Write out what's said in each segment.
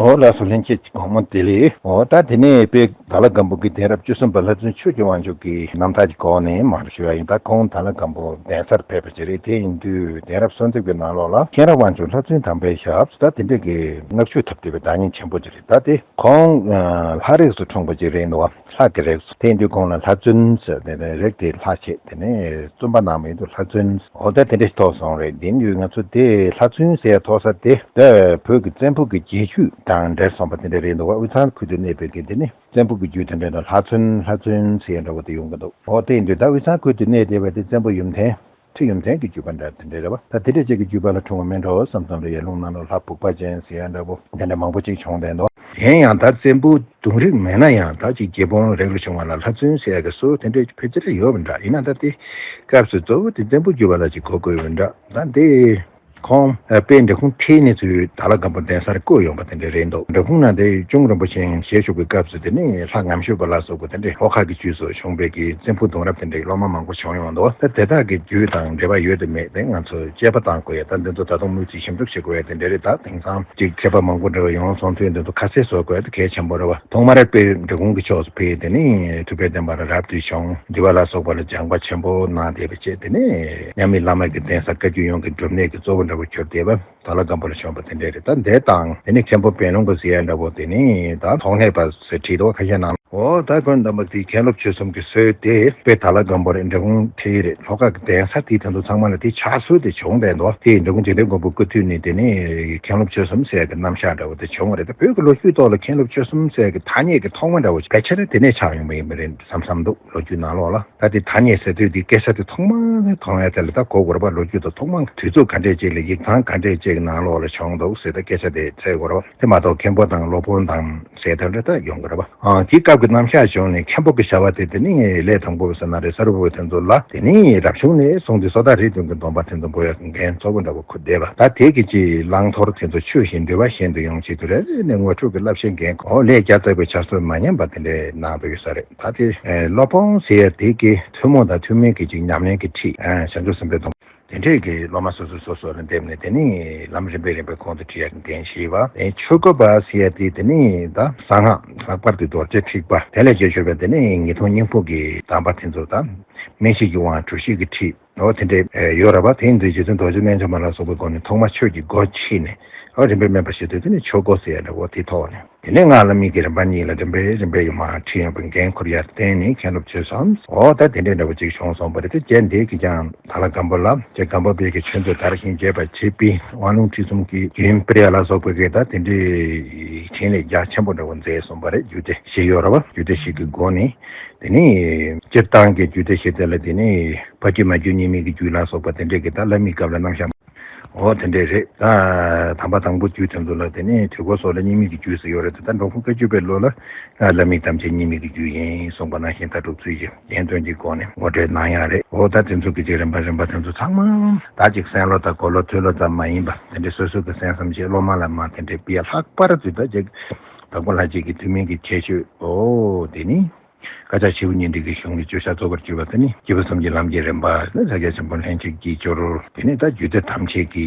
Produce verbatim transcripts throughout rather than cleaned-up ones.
འོ་ལགས་སོ། ལྷན་རྒྱས་ཀྱི་དགོང་མོ་བདེ་ལེགས། འོ་ད་དེ་ནས་དཔལ་དྭགས་ལྷ་སྒམ་པོ་གི་གདན་རབས་བཅུ་གསུམ་པ་ལྷ་བཙུན་ཆོས་ཀྱི་དབང་ཕྱུག་གི་རྣམ་ཐར་གྱི་སྐོར་ནས་མར་ཞུ་ཡ་ཡིན། ད་ཁོང་དྭགས་ལྷ་སྒམ་པོ་གདན་སར་ཕེབས་པ་ཅིག་རེད། དེ་ཡིན་དུས་གདན་རབས་གསོལ་འདེབས་ཀྱི་ནང་ལོགས་ལ་མཁྱེན་རབ་དབང་ཕྱུག་ལྷ་བཙུན་དམ་པའི་ཞབས་སུ་ད་དེ་འདྲ་གི་སྔགས་ཆོས་ཐབས་བྲལ་བའི་བདག་ཉིད་ཆེན་པོ་ཅིག་རེད། ད་དེ་ཁོང་ལྷ་རིགས་སུ་འཁྲུངས་པ་ཅིག་རེད་འདུག་བ། ལྷ་གི་རིགས་སུ། དེ་ཡིན་དུས་ཁོང་ལ་ལྷ་བཙུན་ཟེར། དེ་ནས་རིགས་དེ་ལྷ་བྱས། དེ་ནས་བཙུན་པ་ནང་མི་འདུག་ལྷ་བཙུན། འོ་ད་དེ་འདྲ་ཞིག་ཐོགས་སོང་རེད། དེ་ཡིན་དུས་ང་ཚོ་དེ་ལྷ་བཙུན་ཟེར་ཐོགས་ས་དེ་ད་བོད་ཀྱི་བཙན་པོ་གི་རྗེས་འཇུག་དང་འབྲེལ་སོང་བ་དེ་འདྲ་རེད་འདུག་བ། དབུས་གཙང་ཁུལ་དུ་གནས་པའི་གི་དེ་ནི་བཙན་པོ་གི་རྒྱུད་དེ་འདྲ་དང་ལྷ་བཙུན་ལྷ་བཙུན་ཟེར་འདྲ་བོ་དེ་ཡོང་གི་འདུག་འོ་དེ་ཡིན་དུས་ད་དབུས་གཙང་ཁུལ་དུ་གནས་བསྡད་པ་དེ་བཙན་པོ་ཡུམ་ཐེན། ཁྲི་ཡུམ་ཐེན་གྱི་བརྒྱུད་པ་འདྲ་དེ་འདྲ་རེད་བ། ད་དེ་འདྲ་ཅིག་གི་བརྒྱུད་པ་ལ་འཁྲུངས་པ་མིན་འགྲོ་བསམ་བསམ་རེད། ཡར་ཀླུང་ནང་ལོགས་ལྷ་བུག་པ་ཅན་ཟེར་ཡ་འདྲ་བོ་དེ་འདྲ་མང་པོ་ཅིག་བྱུང་བསྡད་འདུག་དེ་ཡང་ད་བཙན་པོ་གདུང་རིགས་མེད་ན་ཡང་ད་ཅིག་རྒྱལ་འབངས་རིགས་ལ་བྱུང་བ་ལ་ལྷ་བཙུན་ཟེར་ཡ་གི་སྲོལ་དེ་འདྲ་ཕལ་ཆེར་ཡོད་པ་འདྲ། ཡིན་ན་ད་དེ་སྐབས་སུ་གཙོ་བོ་དེ་བཙན་པོ་བརྒྱུད་པ་ལ་ཅིག་གོ་དགོས་པ་འདྲ། ད་དེ་ཁོང་དཔལ་འབྲི་གུང་ཁྲིའི་གནས་ཚུལ་དྭགས་ལྷ་སྒམ་པོ་གདན་སར་བསྐོས་ཡོང་བ་དེ་འདྲ་རེད་འདུག་འབྲི་གུང་ན་དེ་གཅུང་རིན་པོ་ཆེ་ཞལ་བཞུགས་པའི་སྐབས་སུ་དེ་ནས་ལྷ་ངམ་ཤོད་པ་ལ་སོགས་པ་དེ་འདྲའི་ལྷོ་ཁ་གི་རྒྱུད་སོགས་བྱུང་བའི་གི་བཙན་པོ་གདུང་རབས་དེ་འདྲའི་སློབ་མ་མང་པོ་བྱུང་ཡོང་འདུག་ད་དེ་དག་གི་རྒྱུད་དང་འབྲེལ་བ་ཡོད་དམ་མེད་དེ་ང་ཚོས་དཔྱད་པ་བཏང་དགོས་ཡ། ད་འདི་ཚོ་ད་དུང་དམིགས་བརྩེ་ཞིབ་འཇུག་བྱེད་དགོས་ཡ་དེ་འདྲ་རེད། ད་དེང་སང་ཅིག་མཁས་པ་མང་པོ་འདྲ་བ་ཡོང་སོང་དུས་འདི་ཚོ་ཁ་གསལ་བཟོ་དགོས་ཡ་དེ་གལ་ཆེན་པོ་རེད་བ། ཐོག་མར་དཔལ་འབྲི་གུང་གི་ཕྱོགས་སུ་ཕེབས། དེ་ནས་ཐུབ་པའི་བསྟན་པ་ལ་རབ་ཏུ་བྱུང་། འདུལ་བ་ལ་སོགས་པ་ལ་སྦྱངས་པ་ཆེན་པོ་གནང་བསྡད་པ་བཅས། དེ་ནས་མཉམ་མེད་བླ་མ་གི་གདན་ས་བཀའ་བརྒྱུད་ཡོངས་ཀྱི་སྒྲུབ་གནས་ཀྱི་གཙོ་བོ་འདྲ་བོ་གྱུར་བསྡད་པ། དྭགས་ལྷ་སྒམ་པོ་ལ་བྱོན་པ་དེ་འདྲ་རེད། ད་འདས་དང་དེ་ནས་མཁན་པོ་པད་ལུང་པ་ཟེར་ཡ་འདྲ་བོ་དེ་ནི་ད་ཐོགས་མེད་པ་ཟེར་བྲིས་འདུག་ཁ་ཤས་ནང་། འོ་ད་དགོན་དམ་པ་དེའི་མཁན་སློབ་ཆོས་གསུམ་གྱི་སྲོལ་དེ་དཔལ་དྭགས་ལྷ་སྒམ་པོ་རེད། འབྲི་གུང་ཁྲི་རེད། ལྷོ་ཁ་གི་གདན་ས་དེའི་དོན་དུ་ཚང་མ་ལ་དེ་ཕྱག་སྲོལ་དེ་བྱུང་བསྡད་འདུག་དེ་འབྲི་གུང་འཇིག་རྟེན་མགོན་པོ་སྐུ་དུས་ནས་དེ་ནས་མཁན་སློབ་ཆོས་གསུམ་ཟེར་ཡ་གི་རྣམ་གཞག་འདྲ་བོ་དེ་བྱུང་བ་རེད། ད་བོད་ཀྱི་ལོ་རྒྱུས་ཐོག་ལ་མཁན་སློབ་ཆོས་གསུམ་ཟེར་ཡ་གི་ཐ་སྙད་ཀྱི་ཐོག་མ་འདྲ་བོ་ཕལ་ཆེར་དེ་ནས་ཆགས་ཡོང་བ་ཡིན་པ་རེད་བསམ་བསམ་འདུག་ལོ་རྒྱུས་ནང་ལོགས་ལ། ད་དེ་ཐ་སྙད་ཟེར་དུས་དེ་སྐད་ཆ་དེ་ཐོག་མ་ནས་མཐོང་ཡ་དེ་ལ་ད་གོ་དགོས་རེད་པ། ལོ་རྒྱུས་དང་ཐོག་མ་དུས་ཚོད་ག་འདྲས་ཅིག་ལ་ཡིག་ཚང་ག་འདྲས་ཅིག་གི་ནང་ལོགས་ལ་བྱུང་འདུག་ཟེར་ད་སྐད་ཆ་དེ་འཚོལ་དགོས་རེད་པ། དེ་མ་གཏོགས་མཁན་པོ་དང་སློབ་དཔོན་དང་ཟེར་དེ་འདྲ་ད་ཡོང་གི་རེད་པ། ཨ་དེའི་སྐབས་ཀྱི་རྣམ་གཞག་བྱུང་ནས་མཁན་པོ་གི་བྱ་བ་དེ་དེ་ནི་ལས་དང་པོ་ཟེར་ན་རེད། ས་རུ་པ་དེ་ཚོ་ལ་དེ་ནི་རབ་བྱུང་ནས་བཟུང་སྟེ་སོ་ཏ་རི་བདུན་གྱི་སྡོམ་པ་དེ་ཚོ་འབུལ་ཡ་འགན་གཙོ་བོ་འདྲ་བོ་ཁུར་བསྡད་པ། ད་དེ་གི་ཅིག་བླང་དོར་དེ་ཚོ་ཆོས་བཞིན་འདུལ་བ་བཞིན་དུ་ཡོང་ཆེད་དུ་རེ་རེ་ནས་ངོ་སྤྲོད་ཀྱི་བསླབ་བྱའི་འགན་ཁུར། ལས་བརྒྱ་བརྩེགས་པའི་བྱ་སྲོལ་མ་ཉམས་པ་དེ་འདྲའི་གནང་འདུག་ཡོད་ས་རེད། ད་དེ་ཨེ་སློབ་དཔོན་ཟེར་ཡ་དེ་གི་ཐུན་མོང་དང་ཐུན་མིན་གྱི་ཅིག་ཉམས་ལེན་གྱི་ཁྲིད། ཨེ་བྱང་ཆུབ་སེམས་དཔའི་སྡོམ་པ་དེ་འདྲས་ཀྱི་སློབ་མ་སོ་སོ་སོ་སོ་ལ་འདེམས་ནས་དེ་ནི་ལམ་རིམ་པས་རིམ་པས་གོང་དུ་ཁྲིད་ཡག་གི་འགན་བཞེས་པ། ཨེ་ཆོས་སྐོར་པ་ཟེར་ཡ་དེ་དེ་ནི་ད་གསང་སྔགས། ལྷག་པར་དུ་རྡོ་རྗེ་ཁྲིད་པ། དེ་ལས་རྒྱ་ཆེ་བའི་དེ་ནི་ཉིས་སྟོང་སྙིང་པོ་གི་གདམས་པ་དེ་ཚོ་དང་སྨིན་བྱེད་ཀྱི་དབང་གྲུ་བཞི་གི་ཁྲིད། འོ་དེ་འདྲས་ཡོད་རེད་པ། དེ་ཡིན་དུས་རྗེ་བཙུན་རྡོ་རྗེ་རྣལ་འབྱོར་མ་ལ་སོགས་པའི་སྒོ་ནས་ཐོག་མར་ཆོས་ཀྱི་སྒོ་ཕྱེས་ནས། འོ་རིམ་པས་སྨིན་པ་ཞིག་ཏུ་དེ་ནི་ཆོས་སྒོ་ཟེར་ཡ་འདྲ་བོ་དེ་ཐོག་ནས། དེ་ནས་སྔགས་བླ་མེད་ཀྱི་རིམ་པ་གཉིས་ལ་རིམ་པས་རིམ་པས་ཡོངས་མ་ཁྲིད་ཡོང་བའི་འགན་ཁུར་ཡར་བསྟན་ནས་མཁན་སློབ་ཆོས་གསུམ། འོ་ད་དེ་འདྲས་འདྲ་བོ་ཅིག་བྱུང་སོང་བ་རེད། དེ་རྗེས་འདི་གི་ཀྱང་དྭགས་ལྷ་སྒམ་པོ་ལ་རྗེ་སྒམ་པོ་པའི་གི་ཆོས་མཛད་དར་ཞིང་རྒྱས་པར་བྱེད་པའི་དབང་ལུང་ཁྲིད་གསུམ་གྱི་རྒྱུན་སྤེལ་ཡ་ལ་སོགས་པའི་གི་ད་དེ་འདྲའི་ཕྲིན་ལས་རྒྱ་ཆེན་པོ་འདྲ་བོ་མཛད་སོང་བ་རེད། རྒྱུད་སྡེ་བཞི་ཡོད་རེད་པ། རྒྱུད་སྡེ་བཞི་གི་སྒོ་ནས། དེ་ནས་སྤྱིར་བཏང་གི་རྒྱུད་སྡེ་བཞི་དེ་ལ་དེ་ནས་ཕ་རྒྱུད་མ་རྒྱུད་གཉིས་མེད་ཀྱི་རྒྱུད་ལ་སོགས་པ་དེ་འདྲས་ཀྱི་ད་བླ་མའི་སྐབས་ལ་རྣམ་གཞག་འོ་དེ་འདྲས་རེད། ད་དམ་པ་དང་པོ་རྒྱུད་དེ་ཚོ་ལ་དེ་ནས་དུས་འཁོར་སོགས་ལ་གཉིས་མེད་ཀྱི་རྒྱུད་ཟེར་ཡོད་རེད། ད་འགྲོ་མགོན་བཀའ་བརྒྱུད་པའི་ལོ་ལ་བླ་མའི་གཏམ་ཆེན་གཉིས་མེད་ཀྱི་རྒྱུད་ཡིན་གསུངས་པ་ནང་བཞིན་ད་སྒྲུབ་ཚུལ་གྱི་ཡོན་ཏན་གྱི་སྒོ་ནས་ངོ་སྤྲོད་གནང་ཡག་རེད། འོ་ད་དེ་ཚོ་གི་ཅིག་རིམ་པ་རིམ་པ་དེ་ཚོ་ཚང་མ་ད་ཅིག་གསན་ལོ་དང་གོ་ལོ་ཐོས་ལོ་ཙམ་མ་ཡིན་པ་དེ་འདྲས་སོ་སོ་གི་གསན་བསམ་བྱས་སློབ་མ་ལ་མ་དེ་འདྲས་སྤེལ། ལྷག་པར་དུ་ད་ཅིག་དྭགས་པོ་ལྷ་རྗེ་གི་ཐུན་མིན་གྱི་ཁྱད་ཆོས། འོ་དེ་ནི། བཀའ་ཕྱག་ཆེ་བོ་སྙན་སྒྲོན་གྱི་གཞུང་ལས་བརྗོད་བྱ་རྫོགས་པར་གྱུར་པ་དེ་ནི་སྐྱེས་བུ་གསུམ་གྱི་ལམ་གྱི་རིམ་པ་ནི་ཕྱག་རྒྱ་ཆེན་པོ་ལྷན་ཅིག་སྐྱེས་སྦྱོར། དེ་ནི་ད་རྒྱུད་སྡེ་ཐམས་ཅད་ཀྱི་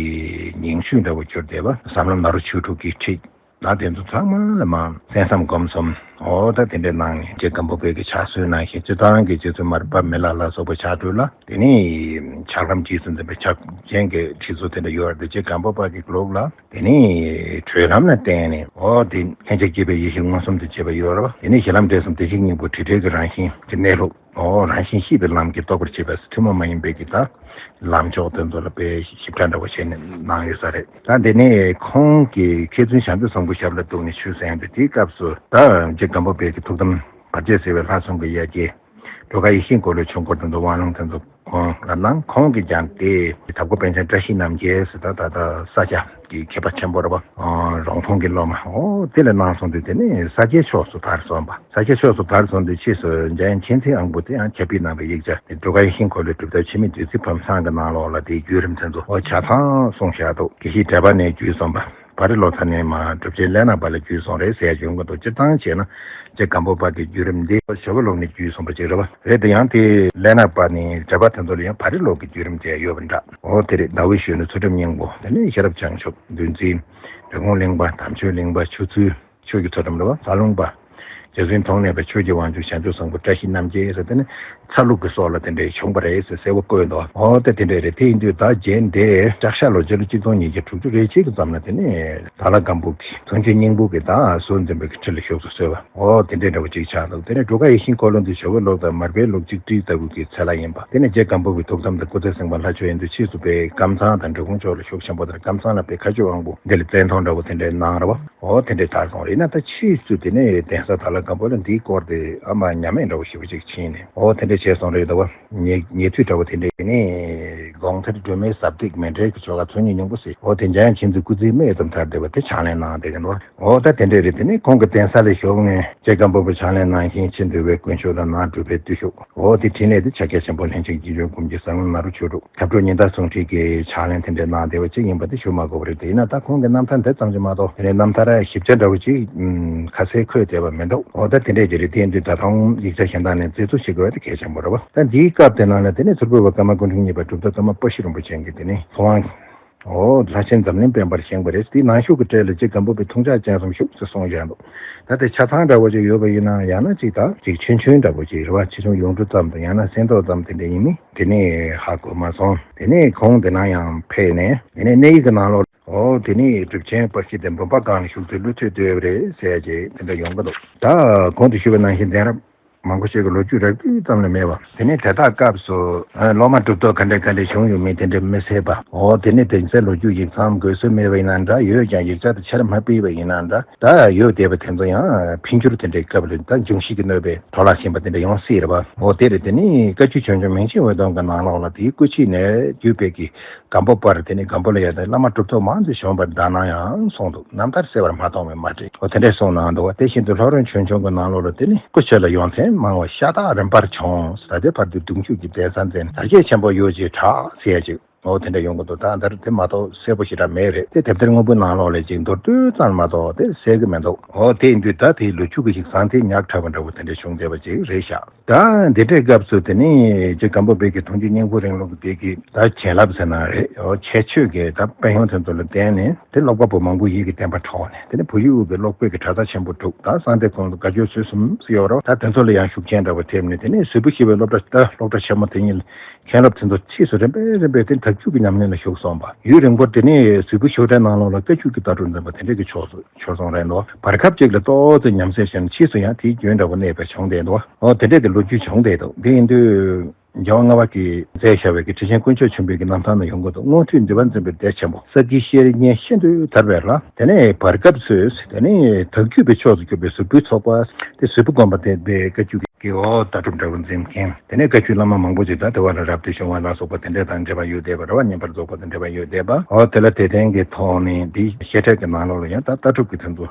ཉིང་བཅུད་འདྲ་བོ་གྱུར་བསྡད་པ། ཟབ་ལམ་ནཱ་རོ་ཆོས་དྲུག་གི་ཁྲིད། ད་དེ་ཚོ་ཚང་མ་ལ་མ་གསན་བསམ་སྒོམ་གསུམ། འོ་ད་དེ་འདྲའི་ནང་ནས་རྗེ་སྒམ་པོ་པའི་གི་ཕྱག་སྲོལ་ནང་བཞིན་སྤྱིར་བཏང་གི་རྗེ་བཙུན་མར་པ་མི་ལ་ལ་སོགས་པ་ཕྱག་དྲུག་ལ་དེ་ནི་ཕྱག་ལམ་རྗེས་སུ་འཛིན་པའི་ཕྱག་ཆེན་གྱི་ཁྲིད་ཚུལ་དེ་འདྲ་ཡོད་རེད། རྗེ་སྒམ་པོ་པ་གི་ལུགས་ལ། དེ་ནས་གྲོལ་ལམ་ལ་བརྟེན་ནས་འོ་དེ་ལྷན་ཅིག་སྐྱེས་པའི་ཡེ་ཤེས་མངོན་སུམ་དུ་བྱེད་པ་ཡོད་རེད་པ། དེ་ནས་གཞི་ལམ་འབྲས་གསུམ་བདེ་གཤེགས་སྙིང་པོ་དྲི་བྲལ་གྱི་རང་བཞིན་གྱི་གནས་ལུགས། འོ་རང་བཞིན་ཤེས་པའི་ལམ་གྱི་རྟོགས་པར་བྱེད་པ་ཐུན་མོང་མ་ཡིན་པའི་གི་ད་ལམ་མཆོག་དེ་ཚོ་ལ་དཔེ་ཞིབ་ཕྲ་འདྲ་བོ་བྱས་ནས་གནང་ཡོད་ས་རེད། ད་དེ་ནས་ཁོང་གིས་མཁས་བཙུན་བྱང་ཆུབ་སེམས་དཔའི་ཞབས་ལ་གཏུགས་ནས་ཆོས་གསན་པའི་དེའི་སྐབས་སུ་ད་རྗེ་སྒམ་པོ་པའི་གི་ཐུགས་དམ་བར་ཆད་སེལ་བའི་ལྷ་གསུམ་གྱི་ཡ་གྱལ། སྒྲོལ་དཀར་ཡེ་ཤེས་འཁོར་ལོའི་ཆོས་འཁོར་དང་དབང་ལུང་དེ་ཚོ་ཁོང་ལ་གནང་། ཁོང་གིས་ཀྱང་དེ་དྭགས་པོ་པཎ་ཆེན་བཀྲ་ཤིས་རྣམ་རྒྱལ་ཟེར་ད་ད་ལྟ་ས་སྐྱ་གི་མཁས་པ་ཆེན་པོ་རེད་པ། རོང་ཐུང་གི་སློབ་མ། འོ་དེ་ལ་གནང་སོང་དུས་དེ་ནས་ས་སྐྱའི་ཕྱོགས་སུ་དར་སོང་བ། ས་སྐྱའི་ཕྱོགས་སུ་དར་སོང་དུས་ཕྱིས་སུ་འཇམ་དབྱངས་མཁྱེན་བརྩེ་དབང་པོ་དེ་ཡང་ཁྱབ་སྤེལ་གནང་བའི་ཡིག་ཆ་དེ་སྒྲོལ་དཀར་ཡེ་ཤེས་འཁོར་ལོའི་གྲུབ་མཐའ་འཆི་མེད་བདུད་རྩི་ཕབ་བཟང་གི་ནང་ལོགས་ལ་དེའི་བརྒྱུད་རིམ་དེ་ཚོ་འོ་ཆ་ཚང་གསུངས་བཞག་འདུག་དགེ་བཤེས་འབྲས་སྤུངས་ནས་བརྒྱུད་སོང་བ། བ་རི་ལོ་ཐ་ནས་མར་གྲུབ་ཆེན་ལས་སྣ་པ་ལ་བརྒྱུད་སོང་རེད་ཟེར་ཡ་བྱུང་གི་འདུག་སྤྱིར་བཏང་བྱས་ན་རྗེ་སྒམ་པོ་པ་གི་བརྒྱུད་རིམ་འདི་ཞྭ་སྦྲུལ་ལུང་ནས་བརྒྱུད་སོང་བ་ཅིག་རེད་པ། རེད་དེ་ཡང་དེ་ལས་སྣ་པ་ནས་འབྲས་སྤུངས་དེ་ཚོ་ལ་ཡང་བ་རི་ལོ་གི་བརྒྱུད་རིམ་དེ་ཡོད་པ་འདྲ། འོ་དེ་རེད། ཟླ་འོད་གཞོན་ནུ་ཚུལ་ཁྲིམས་སྙིང་པོ། དེ་ནས་ཤེས་རབ་བྱང་ཆུབ་འདུལ་འཛིན། འབྲི་གུང་གླིང་པ། དམ་ཆོས་གླིང་པ། ཆོས་ཚུལ། ཆོས་ཀྱི་མཚོ་འགྲམ་རེད་བ། རྩ་རླུང་པ། རྗེ་བཙུན་མཐོང་ནས་པའི་ཆོས་ཀྱི་དབང་ཕྱུག་བྱང་ཆུབ་བཟང་པོ་བཀྲ་ཤིས་རྣམ་རྒྱལ་ཟེར། དེ་ནི་ཚ་ལུག་གི་སྲོག་ལ་དེ་འདྲའི་བྱུང་བ་རེད་ཟེར་གསལ་པོ་བཀོད་འདུག་འོ་ད་དེ་འདྲ་རེད། དེ་ཡིན་དུས་ད་རྗེ་འདི་ལྕགས་བྱ་ལོ་སྤྱི་ལོ་གཅིག་སྟོང་ཉིས་བརྒྱ་དྲུག་ཅུ་རེ་གཅིག་གི་ཙམ་ལ་དེ་ནི་དྭགས་ལྷ་སྒམ་པོ་གི་མཚོན་ཆ་སྙིང་པོ་གི་ད་ཟུར་འཛིན་པའི་གི་ཁྲི་ལ་བཞུགས་སུ་གསོལ་བ། འོ་དེ་འདྲའི་འདྲ་བོ་ཅིག་ཆགས་འདུག་དེ་ནི་འབྲུག་པ་ཡིད་བཞིན་འཁོར་ལོ་འདི་ཇོ་བོའི་ལུགས་དང་མར་པའི་ལུགས་གཅིག་སྒྲིལ་ལྟ་བུ་གི་ཚལ་ལ་ཡིན་པ། དེ་ནི་རྗེ་སྒམ་པོ་པའི་ཐུགས་དམ་དང་སྐུ་ཚེ་བསྲིང་བ་ལྷ་ཆོས་ཡིན་དུས་ཕྱིས་སུ་པའི་ཀམ་ཚང་དང་འབྲི་གུང་ཕྱོགས་ལ་ཤུགས་ཆེན་པོ་དང་། ཀམ་ཚང་ལ་པའི་མཁའ་སྤྱོད་དབང་པོ་འདི་ལ་བཙན་ཐོག་འདྲ་བོ་དེ་འདྲའི་གནང་ར་བ། འོ་དེ་འདྲའི་དར་སོང་རེད་ན། ད་ཕྱིས་སུ་དེ་ནས་གདན་ས་དྭགས་ལྷ་སྒམ་པོ་ལ་འདིའི་སྐོར་དེ་ཨ་མ་ཉམས་མེད་འདྲ་བོ་ཞེ་པོ་ཅིག་ཕྱིན་ནས། འོ་དེ་འདྲ་བྱས་སོང་རེད། ད་བ་ཉེ་ཉེ་དུས་འདྲ་བོ་དེ་འདྲའི་དེ་ནས་དགོང་ཐེར་སྒྲོལ་མའི་ཟབ་ཏིག་མཎྜལ་གྱི་ཆོ་ག་ཚོགས་གཉིད་སྙིང་པོ་ཟེར། འོ་དེ་འཇམ་དབྱངས་མཁྱེན་བརྩེ་སྐུ་ཚེའི་སྨད་ཙམ་དར་བསྡད་པ་དེ་ཕྱག་ལེན་གནང་བསྡད་ཀྱི་འདུག་འོ་ད་དེ་འདྲས་རེད། དེ་ནས་ཁོང་གི་གདན་ས་ལ་བཞུགས་ནས་རྗེ་སྒམ་པོ་པའི་ཕྱག་ལེན་གནང་བཞིན་ཕྱི་འདུལ་བའི་དཀོན་མཆོག་དང་ནང་སྒྲུབ་པའི་བརྟུལ་ཞུགས། འོ་དེ་འཕྲིན་ལས་དེ་ཕྱག་རྒྱ་ཆེན་པོ་ལྷན་ཅིག་སྐྱེས་སྦྱོར་སྒོམ་གྱི་ཟབ་དབྱངས་ནཱ་རོ་ཆོས་དྲུག་མཁའ་འགྲོ་ཉི་ཟླ་གསུང་འཕྲིན་གྱི་ཕྱག་ལེན་དེ་འདྲས་གནང་བསྡད་པ་ཅིག་ཡིན་པ་དེ་ཞུ་མ་དགོས་པ་རེད། དེ་ཡིན་ན་ད་ཁོང་གི་རྣམ་ཐར་འདི་ཙམ་གྱིས་མ་གཏོགས་དེ་ནས་རྣམ་ཐར་ཞིབ་ཆ་འདྲ་བོ་ཅིག་ཁ་གསལ་འཁོད་བསྡད་པ་མི་འདུག་འོ་ད་དེ་འདྲས་ཀྱི་རེད། དེ་ཡིན་དུས་ད་དུང་ཡིག་ཆ་གཞན་དག་ནས་རྩད་གཅོད་བྱེད་དགོས་པ་དེ་གལ་ཆེན་པོ་རེད་བ། ད་འདིའི་སྐབས་དེ་ནང་ལ་དེ་ནས་ཚུར་འབུད་པ་ཀརྨ་སྐུ་ཕྲེང་གཉིས་པ་གྲུབ་མཐའ་ཀརྨ་པ་ཤྲི་རིན་པོ་ཆེ་གིས་དེ་ནས་ཚོགས་དབང་། འོ་ལྷ་ཆེན་འཛམ་གླིང་དཔལ་འབར་བཞེངས་པ་རེད། དེའི་ནང་གཞུག་གི་གྲས་ལ་རྗེ་སྒམ་པོ་པའི་འཐུང་ཆགས་སྤྱན་གསུམ་བཞུགས་ཟེར་གསུངས་བཞག་འདུག་ད་དེ་ཆ་ཚང་འདྲ་བོ་ཅིག་ཡོད་པ་ཡིན་ན་ཡང་ན་ཅིག་ད་ཅིག་ཆུང་ཆུང་འདྲ་བོ་ཅིག་རེད་བ། ཆེ་ཆུང་ཡོངས་གྲུབ་ཙམ་དང་ཡང་ན་གསེར་མདོག་ཙམ་དེ་འདྲ་ཡིན་མིན་དེ་ནས་ཧ་གོ་མ་སོང་། དེ་ནས་ཁོང་དེ་ན་ཡང་ཕེབས་ནས་དེ་ནས་གནས་ཡིག་གི་ནང་ལོགས། འོ་དེ་ནས་གྲུབ་ཆེན་པ་ཤྲི་དེ་འབུམ་པ་སྒང་ལ་བཞུགས་ཚེ་བློ་ཐོས་བསྡད་པ་རེད་ཟེར་ཅིག་དེ་འདྲ་ཡོང་གི་འདུག་ད་གོང་དུ་ཞུས་པ་ནང་བཞིན་གདན་རབས་མང་པོ་ཞིག་གི་ལོ་རྒྱུས་རགས་རྒྱུས་ཙམ་ལས་མེད་པ། དེ་ནས་དེ་དག་སྐབས་སུ་སློབ་མ་གྲུབ་ཐོབ་ག་འདྲ་ག་འདྲ་བྱུང་ཡོད་མེད་དེ་འདྲ་མི་གསལ་བ། འོ་དེ་ནས་དེང་སང་ལོ་རྒྱུས་ཡིག་ཚང་དགོས་སྲོལ་མེད་པ་ཡིན་ན་འདྲ། ཡོད་ཀྱང་ཡིག་ཆ་དེ་ཆེར་མ་སྤེལ་བ་ཡིན་ན་འདྲ། ད་ཡོད་བསྡད་པ་དེ་ཚོ་ཡང་འཕེལ་འགྱུར་དེ་འདྲའི་སྐབས་ལ་ད་འབྱུང་བཞི་གིས་གནོད་པའི་འཕྲོ་བརླག་ཕྱིན་པ་དེ་འདྲ་ཡོང་སྲིད་རེད་བ། འོ་དེ་རེད། དེ་ནས་བཀའ་བརྒྱུད་བྱོན་བྱོན་མིང་ཆེན་འོད་སྟོང་གི་ནང་ལོགས་ལ་དེའི་སྐུ་མཆེད་ནས་བརྒྱུད་པའི་གི་སྒམ་པོ་པར་དེ་ནས་སྒམ་པོ་ལ་ཡང་དེ་བླ་མ་གྲུབ་ཐོབ་མང་དུ་བྱོན་པར་གདའ་ན་ཡང་གསུངས་འདུག་རྣམ་ཐར་གསལ་བར་མ་མཐོང་བས་མ་དྲན། འོ་དེ་འདྲས་གསུངས་གནང་འདུག་བ། དེ་བཞིན་དུ་ལྷོ་རོང་ཆོས་འབྱུང་གི་ནང་ལོགས་ལ་དེ་ནི་སྐུ་མཆེད་ལ་ཡོན་ཏན་མང་བ་ཤ་སྟག་རིམ་པར་བྱུང་། ད་ལྟའི་བར་དུ་གདུང་བརྒྱུད་ཀྱི་གདན་ས་འཛིན་དར་རྒྱས་ཆེན་པོ་ཡོད་ཅེས་གྲགས་ཟེར་ཡ་ཅིག་འོ་དེ་འདྲ་ཡོང་གི་འདུག་ད་ལྟར་དེ་མ་གཏོགས་གསལ་པོ་ཞེ་དྲག་མེད་རེད། དེ་དེབ་ཐེར་དངོས་པོའི་ནང་ལོགས་ལ་ཅིག་མདོར་བསྡུས་ཙམ་མ་གཏོགས་དེ་གསལ་གི་མི་འདུག་འོ་དེ་ཡིན་དུས་ད་དེའི་ལོ་རྒྱུས་ཀྱི་ཡིག་ཚང་དེ་ཉག་ཕྲ་བ་འདྲ་བོ་དེ་འདྲ་བྱུང་བསྡད་པ་ཅིག་རེད་ཤག་ད་འདི་འདྲའི་སྐབས་སུ་དེ་ནི་རྗེ་སྒམ་པོ་པའི་གི་ཐུགས་རྗེ་སྙིང་པོ་རིང་ལུགས་ཀྱི་དེ་གི་ད་བྱིན་རླབས་ཟེར་ན་རེད། འོ་ཁྱད་ཆོས་ཀྱི་ད་དཔལ་ཡོན་དེ་ཚོ་ལ་བརྟེན་ནས་དེ་ཀློག་པ་པོ་མང་པོ་ཡིད་ཀྱི་བརྟན་པ་འཕྲོག་ནས། དེ་ནི་བོད་ཡིག་དབུས་པའི་ཀློག་པའི་གི་གྲྭ་ཚང་ཆེན་པོ་དྲུག་ད་གསང་བདེ་ཁོངས་སུ་དགའ་སྐྱོ་ཚུལ་གསུམ་ཟེར་ཡོད་རེད། ད་དེ་ཚོ་ལ་ཡང་ཤུགས་རྐྱེན་འདྲ་བོ་ཐེབས་ནས་དེ་ནས་ཟུར་ཕུག་ཞེས་པའི་སློབ་གྲྭ། ད་སློབ་གྲྭ་ཆེན་མོ་དེ་ཉིད་ལ་མཁན་སློབ་དེ་ཚོ་ཕྱིས་སུ་རིམ་པས་རིམ་པས་དེ་དག་སྒྱུར་གྱི་ཉམས་ལེན་ལ་ཞུགས་སོང་བ། ཡུན་རིང་པོར་དེ་ནས་ཟུར་ཕུག་ཞེས་པའི་ནང་ལོགས་ལ་བཀའ་བརྒྱུད་ཀྱི་ལྟ་གྲུབ་འཛིན་པ་དེ་འདྲས་ཀྱི་ཕྱོགས་སུ་ཤོར་སོང་རེད་འདུག་བར་སྐབས་ཅིག་ལ་ཏོག་ཙམ་ཉམས་སད་བྱས་ནས་ཕྱིས་སུ་ཡང་དེའི་རྒྱུན་འདྲ་བོ་གནས་པ་བྱུང་བསྡད་འདུག་འོ་དེ་འདྲས་ཀྱི་ལོ་རྒྱུས་བྱུང་བསྡད་འདུག་དེ་ཡིན་དུས་རྒྱལ་བ་ལྔ་པ་གིས་མཛད་བཞག་པའི་གི་ཁྲི་ཆེན་དཀོན་མཆོག་ཆེན་པོའི་གི་རྣམ་ཐར་ནང་ཡོང་གི་འདུག་སྔོན་དུས་འདུལ་བ་འཛིན་པའི་སྡེ་ཆེན་པོ་ས་དགེ་བཤེས་གཉེན་ཤིན་ཏུ་དར་བས་ལ། དེ་ནས་བར་སྐབས་སུ་དེ་ནས་དག་སྒྱུར་བའི་ཕྱོགས་སུ་གྱུར་པའི་ཟུར་ཕུག་ཚོགས་པ་དེ་ཟུར་ཕུག་དགོན་པ་དེ་པའི་བཀའ་བརྒྱུད་ཀྱི་འོ་ལྟ་གྲུབ་འདྲ་བོ་འཛིན་མཁན། དེ་ནས་བཀའ་བརྒྱུད་བླ་མ་མང་པོ་ཅིག་ད་དེ་བ་ལ་རབ་ཏུ་བྱུང་བ་ལ་སོགས་པ་དེ་འདྲ་དང་འབྲེལ་བ་ཡོད་བསྡད་པ་རེད་བ། བསྙེན་པར་རྫོགས་པ་དང་འབྲེལ་བ་ཡོད་བསྡད་པ། འོ་དེ་ལ་དད་ལྡན་གྱི་ཐོག་ནས་འདི་བཤད་གྲྭ་གི་ནང་ལོགས་ལ་ཡང་ད་ལྟ་གྲུབ་ཀྱི་དོན་དུ་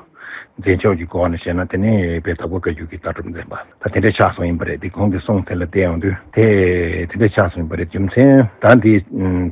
འཛིན་ཕྱོགས་ཀྱི་སྒོ་ནས་བཤད་ན་དེ་ནས་པའི་དྭགས་པོ་བཀའ་བརྒྱུད་ཀྱི་ལྟ་གྲུབ་འཛིན་པ་ད་དེ་འདྲ་ཆགས་སོང་ཡིན་པ་རེད། དེ་ཁོང་གི་གསུང་དེ་ལ་བལྟས་ཡོང་དུས་དེ་དེ་འདྲ་ཆགས་སོང་ཡིན་པ་རེད། རྒྱུ་མཚན་ད་འདི་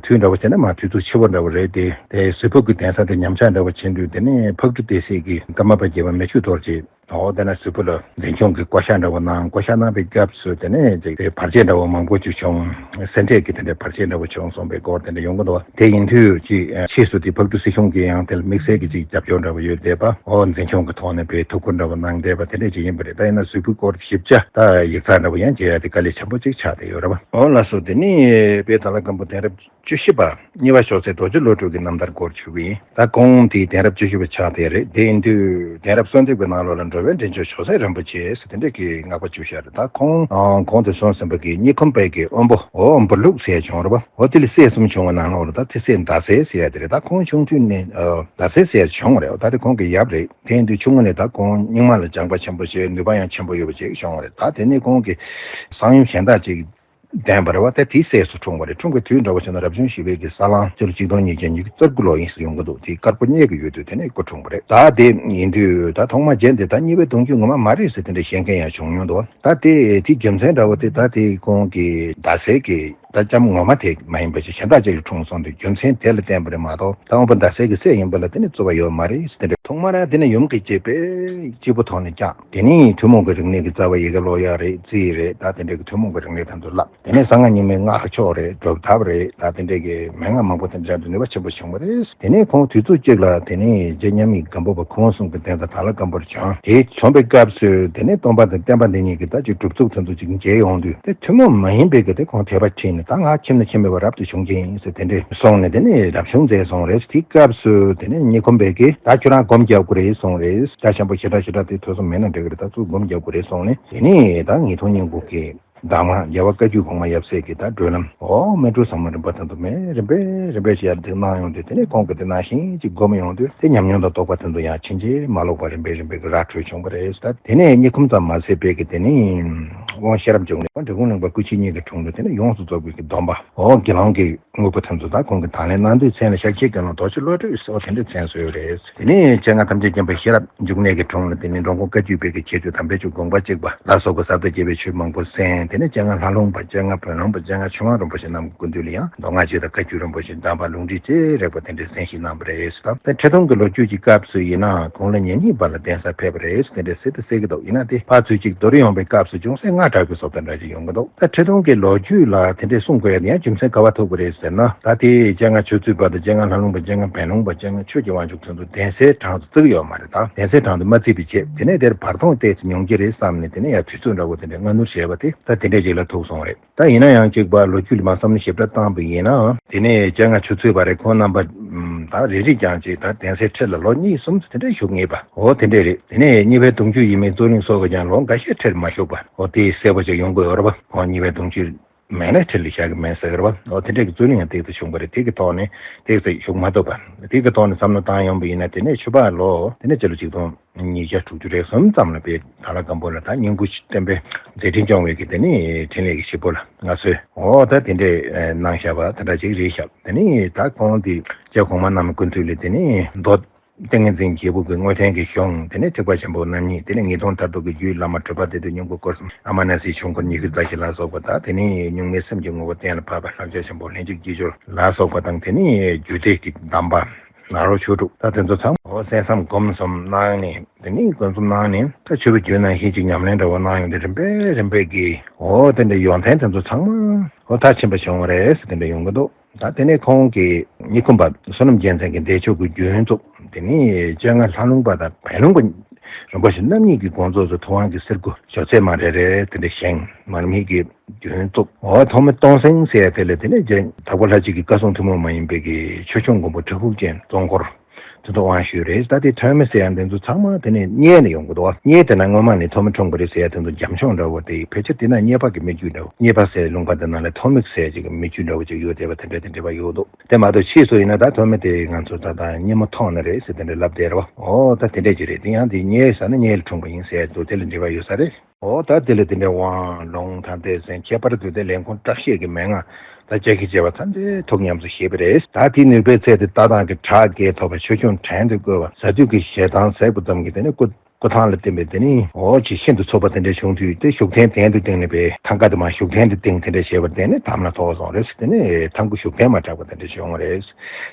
དུས་འདྲ་བོ་བྱས་ན་མ་དུས་ཚོད་ཕྱི་པོ་འདྲ་བོ་རེད་དེ། དེ་ཟུར་ཕུག་གི་གདན་ས་དེ་ཉམས་ཆག་འདྲ་བོ་ཕྱིན་དུས་དེ་ནས་ཕག་གྲུ་སྡེ་སྲིད་ཀྱིས་ཀརྨ་པ་དགྱེས་པ་མེ་ཆུ་གཏོར་རྗེས། འོ་དེ་ན་ཟུར་ཕུག་ལ་འཛིན་སྐྱོང་གི་བསྐོ་བཞག་འདྲ་བོ་གནང་། བསྐོ་བཞག་གནང་བའི་སྐབས་སུ་དེ་ནས་ཅིག་དེ་བར་ཆད་འདྲ་བོ་མང་པོ་ཅིག་བྱུང་། སེ་འབྲས་ཀྱི་དེ་འདྲའི་བར་ཆད་འདྲ་བོ་བྱུང་སོང་བའི་སྐོར་དེ་འདྲ་ཡོང་གི་འདུག་དེ་ཡིན་དུས་ཅིག་ཕྱིས་སུ་དེ་ཕག་གྲུ་སྲིད་གཞུང་གིས་ཡང་དེ་ལ་དམིགས་བསལ་གྱི་ཅིག་རྒྱབ་སྐྱོར་འདྲ་བོ་ཡོད་བསྡད་པ། འོ་འཛིན་སྐྱོང་གི་ཐོག་ནས་པའི་ཐུགས་ཁུར་འདྲ་བོ་གནང་བསྡད་པ་དེ་འདྲ་ཅིག་ཡིན་པ་རེད། ད་ཡིན་ན་ཟུར་ཕུག་སྐོར་ཞིབ་ཆ་ད་ཡིག་ཚགས་འདྲ་བོ་ཡང་མཇལ་ཡ་དེ་དཀའ་ལས་ཆེན་པོ་ཅིག་ཆགས་བསྡད་ཡོད་རེད་བ། འོ་ལགས་སོ། དེ་ནས་པའི་དྭགས་ལྷ་སྒམ་པོ་གདན་རབས་བཅུ་བཞི་པ་གཉིས་པ་ཤོག་སེར་རྡོ་རྗེ་བློ་གྲོས་ཀྱི་རྣམ་ཐར་སྐོར་ཞུ་གི་ཡིན། ད་ཁོང་དེའི་གདན་རབས་བཅུ་བཞི་པ་ཕྱག་དེ་རེད། དེ་ཡིན་དུས་གདན་རབས་གསོལ་འདེབས་ཀྱི་ནང་ལོགས་ལ་འགྲོ་བའི་འདྲེན་མཆོག་ཇོ་སྲས་རིན་པོ་ཆེ་ཟེར་དེ་འདྲས་ཀྱི་བསྔགས་པ་བཅུག་བཞག་རེད། ད་ཁོང་ཨ་གོང་དུ་གསུངས་ཟིན་པ་གི་དམྱལ་ཁམས་པའི་གི་དབོན་པོ་འོ་དབོན་པོ་ལུག་ཟེར་བྱུང་རེད་བ། འོ་དེ་ལ་སྲས་གསུམ་བྱུང་བའི་ནང་ལོགས་ལ་ད་དེ་སྲས་ཟླ་གསལ་ཟེར་ཡ་དེ་རེད། ད་ཁོང་ཆུང་དུས་ནས་ཨ་ཟླ་གསལ་ཟེར་ཡ་བྱུང་བ་རེད། ད་དེ་ཁོང་གི་ཡབ་རེད། དེ་ཡིན་དུས་ཆུང་ངུ་ནས་ད་ཁོང་རྙིང་མ་ལ་སྦྱངས་པ་ཆེན་པོ་བྱས་ནུས་པ་ཡང་ཆེན་པོ་ཡོད་པ་ཅིག་བྱུང་བ་རེད། ད་དེ་ནས་ཁོང་གི་གསང་ཡུམ་གཞན་དག་ཅིག་ལྡན་པ་རེད་བ། ད་དེའི་སྲས་སུ་འཁྲུངས་པ་རེད། འཁྲུངས་པའི་དུས་འདྲ་བོ་བྱས་ན་རབ་བྱུང་བཞི་པའི་གི་ས་གླང་སྤྱི་ལོ་གཅིག་སྟོང་ཉིས་བརྒྱ་ཉི་ཤུ་རྩ་དགུ་ལོ་ཡིན་ཟེར་ཡོང་གི་འདུག་དེའི་དཀར་པོ་གཉལ་གི་ཡོད་དུས་དེ་ནས་སྐུ་འཁྲུངས་པ་རེད། ད་དེ་ཡིན་དུས་ད་ཐོག་མ་མཇལ་འདི་ད་གཉིས་པའི་གདུང་རྒྱུད་ངོ་མ་མ་རེད་ཟེར་དེ་འདྲ་བཤད་མཁན་ཡང་བྱུང་མྱོང་འདུག་ད་དེ་དེའི་རྒྱུ་མཚན་འདྲ་བོ་དེ་ད་དེ་ཁོང་གི་ཟླ་གསལ་གྱི་ད་ལྕམ་ངོ་མ་དེ་མ་ཡིན་པ་ཞིག་གཞན་དག་ཅིག་ལ་འཁྲུངས་སོང་དུས་རྒྱུ་མཚན་དེ་ལ་བརྟེན་པ་རེད་མ་གཏོགས་ད་དབོན་པོ་ཟླ་གསལ་གྱི་སྲས་ཡིན་པ་ལ་དེ་ནི་རྩོད་པ་ཡོད་མ་རེད་ཟེར་དེ་འདྲ། ཐོག་མར་དེ་ནི་ཡུམ་གྱི་གཅེས་པའི་སྐྱེས་བུ་ཐོག་ནས་བསྐྱངས། དེ་ནས་ཐུན་མོང་གི་རིག་གནས་ཀྱི་རྩ་བ་ཡི་གེ་ཀློག་ཡག་རེད། རྩིས་རེད། ད་དེ་འདྲ་གི་ཐུན་མོང་གི་རིག་གནས་དེ་ཚོ་བསླབས། དེ་ནས་གསང་སྔགས་རྙིང་མའི་སྔགས་ཕྱོགས་རེད། སྒྲུབ་ཐབས་རེད། ད་དེ་འདྲས་ཀྱི་མན་ངག་མང་པོ་དེ་འདྲ་དུ་ནུས་པ་ཆེན་པོ་བྱུང་བ་རེད། དེ་ནས་ཁོང་དུས་ཚོད་གཅིག་ལ་དེ་ནས་རྗེ་མཉམ་མེད་སྒམ་པོ་པ་ཁོང་གསུམ་གྱི་གདན་ས་དྭགས་ལྷ་སྒམ་པོར་བྱོན། དེ་བྱོན་པའི་སྐབས་སུ་དེ་ནས་སྟོན་པ་དང་བསྟན་པ་འདི་གཉིས་ཀྱི་ད་ཅིག་སྒྲུབ་ཚུལ་དེ་ཚོ་ཅིག་མཇལ་ཡོང་དུས་དེ་ཐུན་མོང་མ་ཡིན་པའི་གི་དེ་ཁོང་དད་པ་ཁྲིད་ནས། ད་ང་ཁྱིམ་ནས་ཁྱིམ་མེད་པ་རབ་ཏུ་བྱུང་རྒྱུ་ཡིན་ཟེར་དེ་འདྲས་གསུངས་ནས། དེ་ནས་རབ་བྱུང་མཛད་སོང་རེད། དེའི་སྐབས་སུ་དེ་ནས་སྙེ་ཁུམ་པས་ཀྱིས་ད་ཁྱོད་རང་སྒོམ་རྒྱག་དགོས་རེད་གསུངས་རེད། ད་ཤམ་པོ་ཞེ་དྲག་ཞེ་དྲག་དེ་ཐོས་བསམ་མེད་ན་འགྲིག་གི་རེད། ད་ཚུར་སྒོམ་རྒྱག་དགོས་རེད་གསུངས་ནས། དེ་ནས་ད་ངེས་དོན་སྙིང་པོ་གི་གདམས་ངག་རྒྱལ་བ་བཀའ་བརྒྱུད་གོང་མ་ཡབ་སྲས་ཀྱི་ད་བགྲོད་ལམ། འོ་མཎྜལ་ཟབ་མོ་རིམ་པ་དེ་ཚོ་མེ་རིམ་པས་རིམ་པས་ཞིག་ཡར་འདེགས་གནང་ཡོང་དུས། དེ་ནས་ཁོང་གིས་དེ་ནང་བཞིན་ཅིག་སྒོམ་ཡོང་དུས་དེ་ཉམས་མྱོང་དང་རྟོགས་པ་དེ་ཚོ་ཡང་ཕྱིན་ཆད་མ་ལོག་པར་རིམ་པས་རིམ་པས་ཀྱི་ར་འཕྲོད་བྱུང་བ་རེད། ད་དེ་ནས་སྙེ་ཁུམ་ཙམ་མ་ཟད་པའི་གི་དེ་ནས་དབང་ཤེས་རབ་འབྱུང་གནས་འབྲི་གུང་གླིང་པ་སྐུ་མཆེད་གཉིས་ཀྱི་དྲུང་དུ་དེ་ནས་ཡོངས་སུ་རྫོགས་པའི་གི་སྡོམ་པ། འོ་དགེ་སློང་གི་དངོས་པོ་དེ་ཚོ་ད་ཁོང་གི་དང་ལེན་གནང་དུས་མཚན་ལ་ཤཱཀྱའི་དགེ་སློང་རྡོ་རྗེ་བློ་གྲོས་སོགས་དེ་འདྲའི་མཚན་གསོལ་ཡོད་རེད། དེ་ནས་སྤྱན་སྔ་ཐམས་ཅད་མཁྱེན་པའི་ཤེས་རབ་འབྱུང་གནས་ཀྱི་དྲུང་ལ་དེ་ནས་འགྲོ་མགོན་བཀའ་བརྒྱུད་པའི་གི་ཁྱད་ཆོས་དམ་པའི་ཆོས་དགོངས་པ་གཅིག་པ་ལ་སོགས་པ་ཟབ་དང་རྒྱས་པའི་ཆོས་མང་པོ་གསན། དེ་ནས་སྤྱན་སྔ་ལྷ་ལུང་པ་སྤྱན་སྔ་བོན་ལུང་པ་སྤྱན་སྔ་ཆོས་དབང་རིན་པོ་ཆེ་རྣམས་ཀྱི་སྐུ་མདུན་ལ་ཡང་མདོ་སྔགས་ཆོས་དང་བཀའ་བརྒྱུད་རིན་པོ་ཆེ་གདམས་པ་ལུང་ཁྲིད་བཅས་རེག་པ་དེ་འདྲའི་གསན་བཞེས་གནང་བ་རེད། ད་ཁྲི་སྟོང་གི་ལོ་རྒྱུས་ཀྱི་སྐབས་སུ་ཡིན་ནའང་དགུང་ལོ་ཉེར་གཉིས་པ་ལ་གདན་སར་ཕེབས་པ་རེད། དེ་འདྲའི་གསལ་དུ་གསལ་གྱི་འདུག་ཡིན་ན་དེ་ཕར་ཚུར་གཅིག་རྡོ་རིང་ཡོང་བའི་སྐབས་སུ་ཅུང་ཟད་སྔ་དྲགས་པའི་བཟོ་ལྟ་འདྲ་ཞིག་ཡོང་གི་འདུག་ད་ཁྲི་སྟོང་གི་ལོ་རྒྱུས་ལ་དེ་འདྲའི་གསུང་དགོས་ཡ་དེ་ཡང་རྒྱུ་མཚན་ག་བ་ཐུག་པ་རེད་ཟེར་ན། ད་དེ་སྤྱན་སྔ་ཆོས་རྩེ་པ་དང་སྤྱན་སྔ་ལྷ་ལུང་པ་སྤྱན་སྔ་བོན་ལུང་པ་སྤྱན་སྔ་ཆོས་ཀྱི་དབང་ཕྱུག་དེ་ཚོ་གདན་སའི་གྲངས་སུ་བརྩི་གི་ཡོད་མ་རེད། ད་གདན་སའི་གྲངས་སུ་མ་བརྩིས་པའི་རྗེས་དེ་ནས་དེར་བར་སྟོང་ཏོག་ཙམ་ཉུང་གི་རེད་བསམ་ནས། དེ་ནས་ཡར་དུས་ཚོད་འདྲ་བོ་དེ་འདྲའི་སྔ་སྣུར་བྱས་པ་དེ་ད་དེ་འདྲའི་ཅིག་ལ་ཐུག་སོང་རེད། ད་ཡིན་ན་ཡང་གཅིག་པ་ལོ་རྒྱུས་ལ་མར་བསམ་བློ་ཞིབ་ཕྲ་བཏང་བ་ཡིན་ན། དེ་ནས་སྤྱན་སྔ་ཆོས་རྩེ་པ་རེད། ཁོང་རྣམ་པ་ད་རེ་རེ་རྐྱང་ཅིག་ད་གདན་སའི་ཁྲི་ལ་ལོ་གཉིས་གསུམ་དེ་འདྲ་བཞུགས་ངེས་པ། འོ་དེ་འདྲ་རེད། དེ་ནས་གཉིས་པའི་གདུང་རྒྱུད་ཡིན་མིན་རྩོད་གླེང་སོགས་ཀྱི་ཀྱང་ལོ་འགའ་ཤས་ཁྲིར་མ་བཞུགས་པ། འོ་དེ་གསལ་པོ་ཅིག་ཡོང་གི་ཡོད་རེད་པ། ཁོང་གཉིས་པའི་གདུང་རྒྱུད་མེད་ན་ཁྲི་ལ་བཞག་གི་མེད་ཟེར་གི་རེད་པ། འོ་དེ་འདྲ་གི་རྩོད་གླེང་ཡང་ཏོག་ཙམ་བྱུང་བ་རེད། དེ་གི་ཐོག་ནས་ཏོག་ཙམ་བཞུགས་མ་ཐུབ་པ། དེ་གི་ཐོག་ནས་བསམ་བློ་བཏང་ཡོང་བ་ཡིན་ན། དེ་ནས་ཆུ་ཕག་ལོ་དེ་ནས་སྤྱི་ལོ་ཆིག་སྟོང་ཉིས་བརྒྱ་དྲུག་ཅུ་རེ་གསུམ་ཙམ་ལ་དཔེ་དྭགས་ལྷ་སྒམ་པོ་ལ་ད་སྙིང་པོ་བསྟན་པའི་མཛད་འཕྲིན་སྐྱོང་བའི་གི་དེ་ནས་འཕྲིན་ལས་ཀྱི་ཞིག་པོ་ལ་མངའ་གསོལ། འོ་ད་དེ་འདྲས་གནང་བཞག་པ་དེ་འདྲ་ཅིག་རེད་ཤག་དེ་ནས་ད་ཁོང་དེ་རྗེ་གོང་མ་རྣམས་སྐུ་མདུན་ལ་དེ་ནས་མདོ་ཏིང་ངེ་འཛིན་རྒྱལ་པོ་གི་དངོས་བསྟན་གྱི་གཞུང་། དེ་ནས་ཐེག་པ་ཆེན་པོ་རྣམ་གཉིས། དེ་ནས་ངེས་དོན་མཐར་ཐུག་གི་རྒྱུད་བླ་མ་གྲུབ་པ་བདེ་སྟོབས་སྙིང་པོ་སྐོར་གསུམ། ཨ་མ་ནཱ་སིའི་ཆོས་འཁོར་ཉི་ཤུ་རྩ་བཞི་ལ་སོགས་པ་དང་། དེ་ནས་གཉུག་མའི་སེམས་ཀྱི་ངོ་བོ་གཏན་ལ་ཕབ་པ་ལྷ་བཅས་ཆེན་པོ་ལྷན་ཅིག་སྐྱེས་སྦྱོར་ལ་སོགས་པ་དང་། དེ་ནས་རྒྱུད་སྡེ་གི་གདམས་པ་ནཱ་རོ་ཆོས་དྲུག་ད་དེ་ཚོ་ཚང་མ་འོ་གསན་བསམ་སྒོམ་གསུམ་གནང་ནས། དེ་ནས་སྒོམ་གསུམ་གནང་ནས་ད་ཆོས་པའི་རྒྱུད་ནང་བཞིན་ཅིག་ཉམས་ལེན་འདྲ་བོ་གནང་ཡོང་དུས་རིམ་པས་རིམ་པས་ཀྱི་འོ་དེ་འདྲའི་ཡོན་ཏན་དེ་ཚོ་ཚང་མ་འོ་མཐར་ཕྱིན་པ་བྱུང་བ་རེད་ཟེར་དེ་འདྲ་ཡོང་གི་འདུག་ད་དེ་ནས་ཁོང་གིས་སྙེ་ཁུམ་པ་བསོད་ནམས་རྒྱལ་མཚན་གྱི་བདེ་མཆོག་གི་རྒྱུན་བཙུགས། དེ་ནས་སྤྱན་སྔ་ལྷ་ལུང་པ་དང་བོན་ལུང་པ་རིན་པོ་ཆེ་རྣམ་གཉིས་ཀྱི་དགོངས་རྫོགས་སུ་ཐུབ་དབང་གི་གསེར་སྐུ་ཞབས་རྩེ་མ་རེ་རེ་དེ་འདྲ་བཞེངས། མར་མེ་གི་རྒྱུན་བཙུགས། འོ་ཐོགས་མེད་སྟོང་སེང་ཟེར་ཡ་དེ་ལ་དེ་ནས་རྗེ་དྭགས་པོ་ལྷ་གཅིག་གི་བཀའ་སྲུང་ཐུན་མོང་མ་ཡིན་པའི་གི་ཆོས་སྐྱོང་མགོན་པོ་གྲི་གུག་ཅན་གཙོ་འཁོར་དེ་ཚོ་དབང་ཞུས་རེད། ད་དེ་ཐོགས་མེད་ཟེར་ཡ་དེ་ཚོ་ཚང་མ་དེ་ནས་མཉེས་ནས་ཡོང་གི་འདུག་མཉེས་དེ་ན་སྔོན་མ་ནས་ཐོགས་མེད་འཁྲུངས་པ་རེད་ཟེར་ཡ་དེ་ཚོ་རྒྱབ་ལྗོངས་འདྲ་བོ་དེ། ཕལ་ཆེར་དེ་ན་མཉེས་པ་གི་མི་རྒྱུད་འདྲ་བོ། མཉེས་པ་ཟེར་ལུང་པ་དེ་ནང་ལ་ཐོགས་མེད་ཟེར་ཅིག་གི་མི་རྒྱུད་འདྲ་བོ་ཅིག་ཡོད་བསྡད་པ་དེ་འདྲ་དེ་འདྲ་བ་ཡོད་འདུག་དེ་མ་གཏོགས་ཕྱིས་སུ་ཡིན་ན་ད་ཐོགས་མེད་དེ་ང་ཚོ་ད་ད་མཉེས་མ་ཐོགས་ནི་རེད་ཟེར་དེ་འདྲ་ལབ་བསྡད་རེད་བ། འོ་ད་དེ་འདྲ་ཅིག་རེད། དེ་ཡང་དེ་མཉེས་ས་ན་མཉེས་ལ་འཁྲུངས་པ་ཡིན་ཟེར་ཡ་འདུག་དེ་ལ་འབྲེལ་བ་ཡོད་ས་རེད། འོ་ད་དེ་ལ་དེ་འདྲའི་དབང་ལུང་དང་སྡེ་ཚན། ཁྱད་པར་དུ་དེ་ལས་ཁུངས་བཀྲ་ཤིས་ཀྱི་མན་ངག་ད་ཅག་གིས་བྱས་པ་ཐམས་ཅད་ཐུགས་ཉམས་སུ་བཞེས་པ་རེད། ད་དེའི་ནུས་པའི་ཚད་དེ་ལྟ་སྟངས་ཀྱི་གྲགས་བརྒྱད་ཐོབ་པ། ཆོས་སྐྱོང་བྲན་དུ་བཀོལ་བ། གཟའ་བདུད་ཀྱི་ཞེ་སྡང་ཟད་པ་ཙམ་གྱིས་དེ་ནས་སྐུ་སྐུ་ཐང་ལ་བརྟེན་པའི་དེ་ནི་འོ་ཅིག་ཤིན་ཏུ་ཚོགས་པ་དེ་འདྲ་བྱུང་དུས། དེ་བཞུགས་གདན་གདན་དུ་བཏིང་ནས་པའི་ཐང་ཀ་དེ་མར་བཞུགས་གདན་དུ་བཏིང་དེ་འདྲ་བྱས་པར་བརྟེན་ནས་དམ་ལ་ཐོགས་སོང་རེད། དེ་ནས་ཐང་གུ་བཞུགས་གདན་མ་གྲགས་པ་དེ་འདྲ་བྱུང་བ་རེད།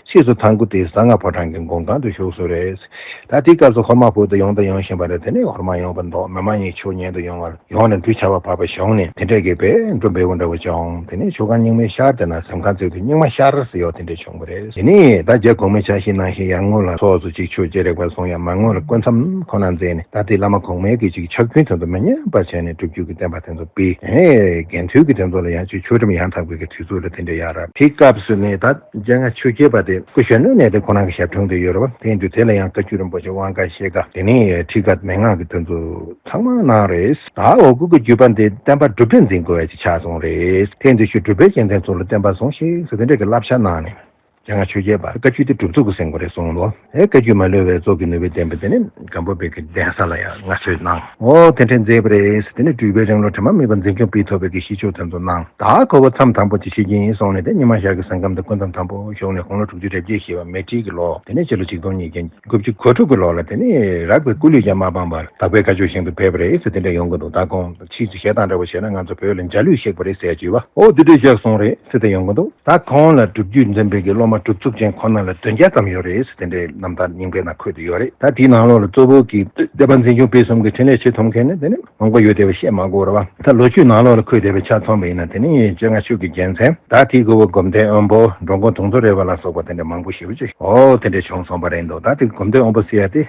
ཕྱིས་སུ་ཐང་གུ་དེ་གསང་སྔགས་ཕོ་བྲང་གི་མགོན་ཁང་དུ་བཞུགས་སོང་རེད། ད་དེའི་སྐབས་སུ་ཧོར་དམག་བོད་དུ་ཡོང་དང་ཡོང་བཞིན་པ་རེད། དེ་ནས་ཧོར་དམག་ཡོང་བར་མདོ་མི་མང་གཉིས་ཕྱོགས་ཉན་དུ་ཡོང་བར་ཡོང་ནས་འབྲུ་ཆར་པ་བབས་པ་བྱུང་ནས་དེ་འདྲས་ཀྱི་པའི་འབྲུ་འབེལ་པོ་འདྲ་བོ་བྱུང་། དེ་ནས་ཆུ་སྒང་རྙིང་མའི་ཤར་དེ་ན་གཟིམ་ཁང་བཙུགས་དུས་རྙིང་མ་ཤར་ཟེར་ཡོད་དེ་འདྲས་བྱུང་བ་རེད། དེ་ནས་ད་རྗེ་གོང་མའི་ཕྱག་བཞེས་ནང་བཞིན་ཡར་ངོས་ལ་ཚོགས་སུ་ཅིག་ཆོས་རྗེ་རིག་པ་གསུང་ཡ། མར་ངོས་ལ་སྐུ་མཚམས་ཁོ་ན་མཛད་ནས། ད་དེ་བླ་མ་གོང་མའི་གི་ཅིག་ཕྱག་རྒྱུན་དེ་ཚོ་མི་ཉམས་པ་བྱས་ནས་སྒྲུབ་བརྒྱུད་ཀྱི་བསྟན་པ་དེ་ཚོ་སྤེལ། དེ་ནས་དགེ་འདུན་གྱི་དེ་ཚོ་ལ་ཡང་ཅིག་ཆོས་ཁྲིམས་ཡང་དག་པའི་གི་དུས་ཚོད་ལ་དེ་འདྲ་ཡང་རབ། དེའི་སྐབས་སུ་ནས་ད་སྤྱན་སྔ་ཆོས་རྒྱལ་བ་དེ་སྐུ་གཞོན་ནུའི་གནས་དེ་ཁོ་རང་གི་ཞབས་དྲུང་དུ་ཡོད་རེད་བ། དེ་ཡིན་དུས་དེ་ལ་ཡང་བཀའ་བརྒྱུད་རིན་པོ་ཆེ་དབང་བཀའ་ཤེས་ཀ་དེ་ནས་ཁྲིད་ཀ་མན་ངག་གི་དོན་དུ་ཚང་མ་གནང་རེད། ད་འོ་སྐུ་གི་བརྒྱུད་པ་འདི་བསྟན་པ་སྒྲུབ་སྒྲུབ་འཛིན་དགོས་ཡ་ཅིག་ཆགས་སོང་རེད། དེ་ཡིན་དུས་ཆོས་སྒྲུབ་པའི་རྒྱལ་མཚན་ཚོ་ལ་བསྟན་པ་སྲུང་ཞིག་ཟེར་དེ་འདྲ་གི་བསླབ་བྱ་གནང་ནས། སྤྱན་སྔ་ཆོས་རྒྱལ་བ་བཀའ་བརྒྱུད་དེ་སྒྲུབ་ཚུགས་གི་ཟེར་དགོས་རེད་གསུངས་ལོ། ཨེ་བཀའ་བརྒྱུད་མ་ལུས་པའི་གཙུག་གི་ནུས་པའི་བསྟན་པ་དེ་ནི་སྒམ་པོ་པའི་གི་གདན་ས་ལ་ཡང་མངའ་གསོལ་གནང་། འོ་དེ་འདྲ་མཛད་པ་རེད། དེ་ནི་སྤྲུལ་པའི་རིང་ལོ་དྲི་མ་མེད་པར་འཛིན་སྐྱོང་སྤེལ་ཐུབ་པའི་གི་ཤིས་བརྗོད་དེ་ཚོ་གནང་། ད་ཁོ་བོ་མཚམས་དང་པོ་ཅིག་ཤི་རྐྱེན་ཡིན་སོང་ནས་དེ་ཉི་མ་ཞག་གི་སེམས་ཁམས་དེ་སྐུ་མཚམས་དང་པོ་ཞུགས་ནས་དགུང་ལོ་དྲུག་ཅུ་རེ་བརྒྱད་བཞེས་པ་མེ་ཁྲིའི་གི་ལོ། དེ་ནས་ཕྱི་ལོ་ཆིག་སྟོང་ཉིས་བརྒྱ་དགུ་བཅུ་གོ་དྲུག་གི་ལོ་ལ་དེ་ནས་རགས་པའི་སྐུ་ལུས་ཀྱང་མ་སྤངས་པར་དག་པའི་བཀའ་ཆོས་བཞིན་དུ་སྤེལ་བ་རེད་ཟེར་དེ་འདྲ་ཡོང་གི་འདུག་ད་ཁོང་ཕྱིས་སུ་བཤད་སྟངས་འདྲ་བོ་བྱས་ན་ང་ཚོ་བོད་ལ་འཇའ་ལུས་གཤེགས་པ་རེད་ཟེར་གྱི་བ། འོ་དེ་འདྲ་བཞག་སོང་རེད་ཟེར་དེ་ཡོང་གི་འདུག་ད་ཁོང་ལ་སྒྲུབ་བརྒྱུད་འཛིན་པའི་གི་སློབ་མ། སྒྲུབ་ཚུགས་ཅན་ཁོ་ན་ལ་བདུན་བརྒྱ་ཙམ་ཡོད་རེད་ཟེར་དེ་འདྲའི་རྣམ་ཐར་རྙིང་པའི་ནང་འཁོད་དུ་ཡོད་རེད། ད་དེའི་ནང་ལོགས་ལ་གཙོ་བོ་གི་སྡེ་པ་འཛིན་སྐྱོང་སྤེལ་གསུམ་གྱི་འཕྲིན་ལས་ཆེ་མཐོང་མཁན་ནི་དེ་ནི་མང་པོ་ཡོད་བསྡད་པ་བཤད་མ་དགོས་རེད་བ། ད་ལོ་རྒྱུས་ནང་ལོགས་ལ་འཁོད་བསྡད་པའི་ཆ་མཚོན་པ་ཡིན་ན་དེ་ནི་སྤྱན་སྔ་ཆོས་ཀྱི་རྒྱལ་མཚན། ད་དེའི་གོ་བོ་སྒོམ་ཐེངས་དབོན་པོ། འགྲོ་མགོན་དུང་མཚོ་རས་པ་ལ་སོགས་པ་དེ་འདྲ་མང་པོ་ཞེ་པོ་ཅིག་ཨོ་དེ་འདྲ་བྱུང་སོང་བ་རེད་འདུག་ད་དེ་སྒོམ་ཐེངས་དབོན་པོ་ཟེར་ཡ་དེ་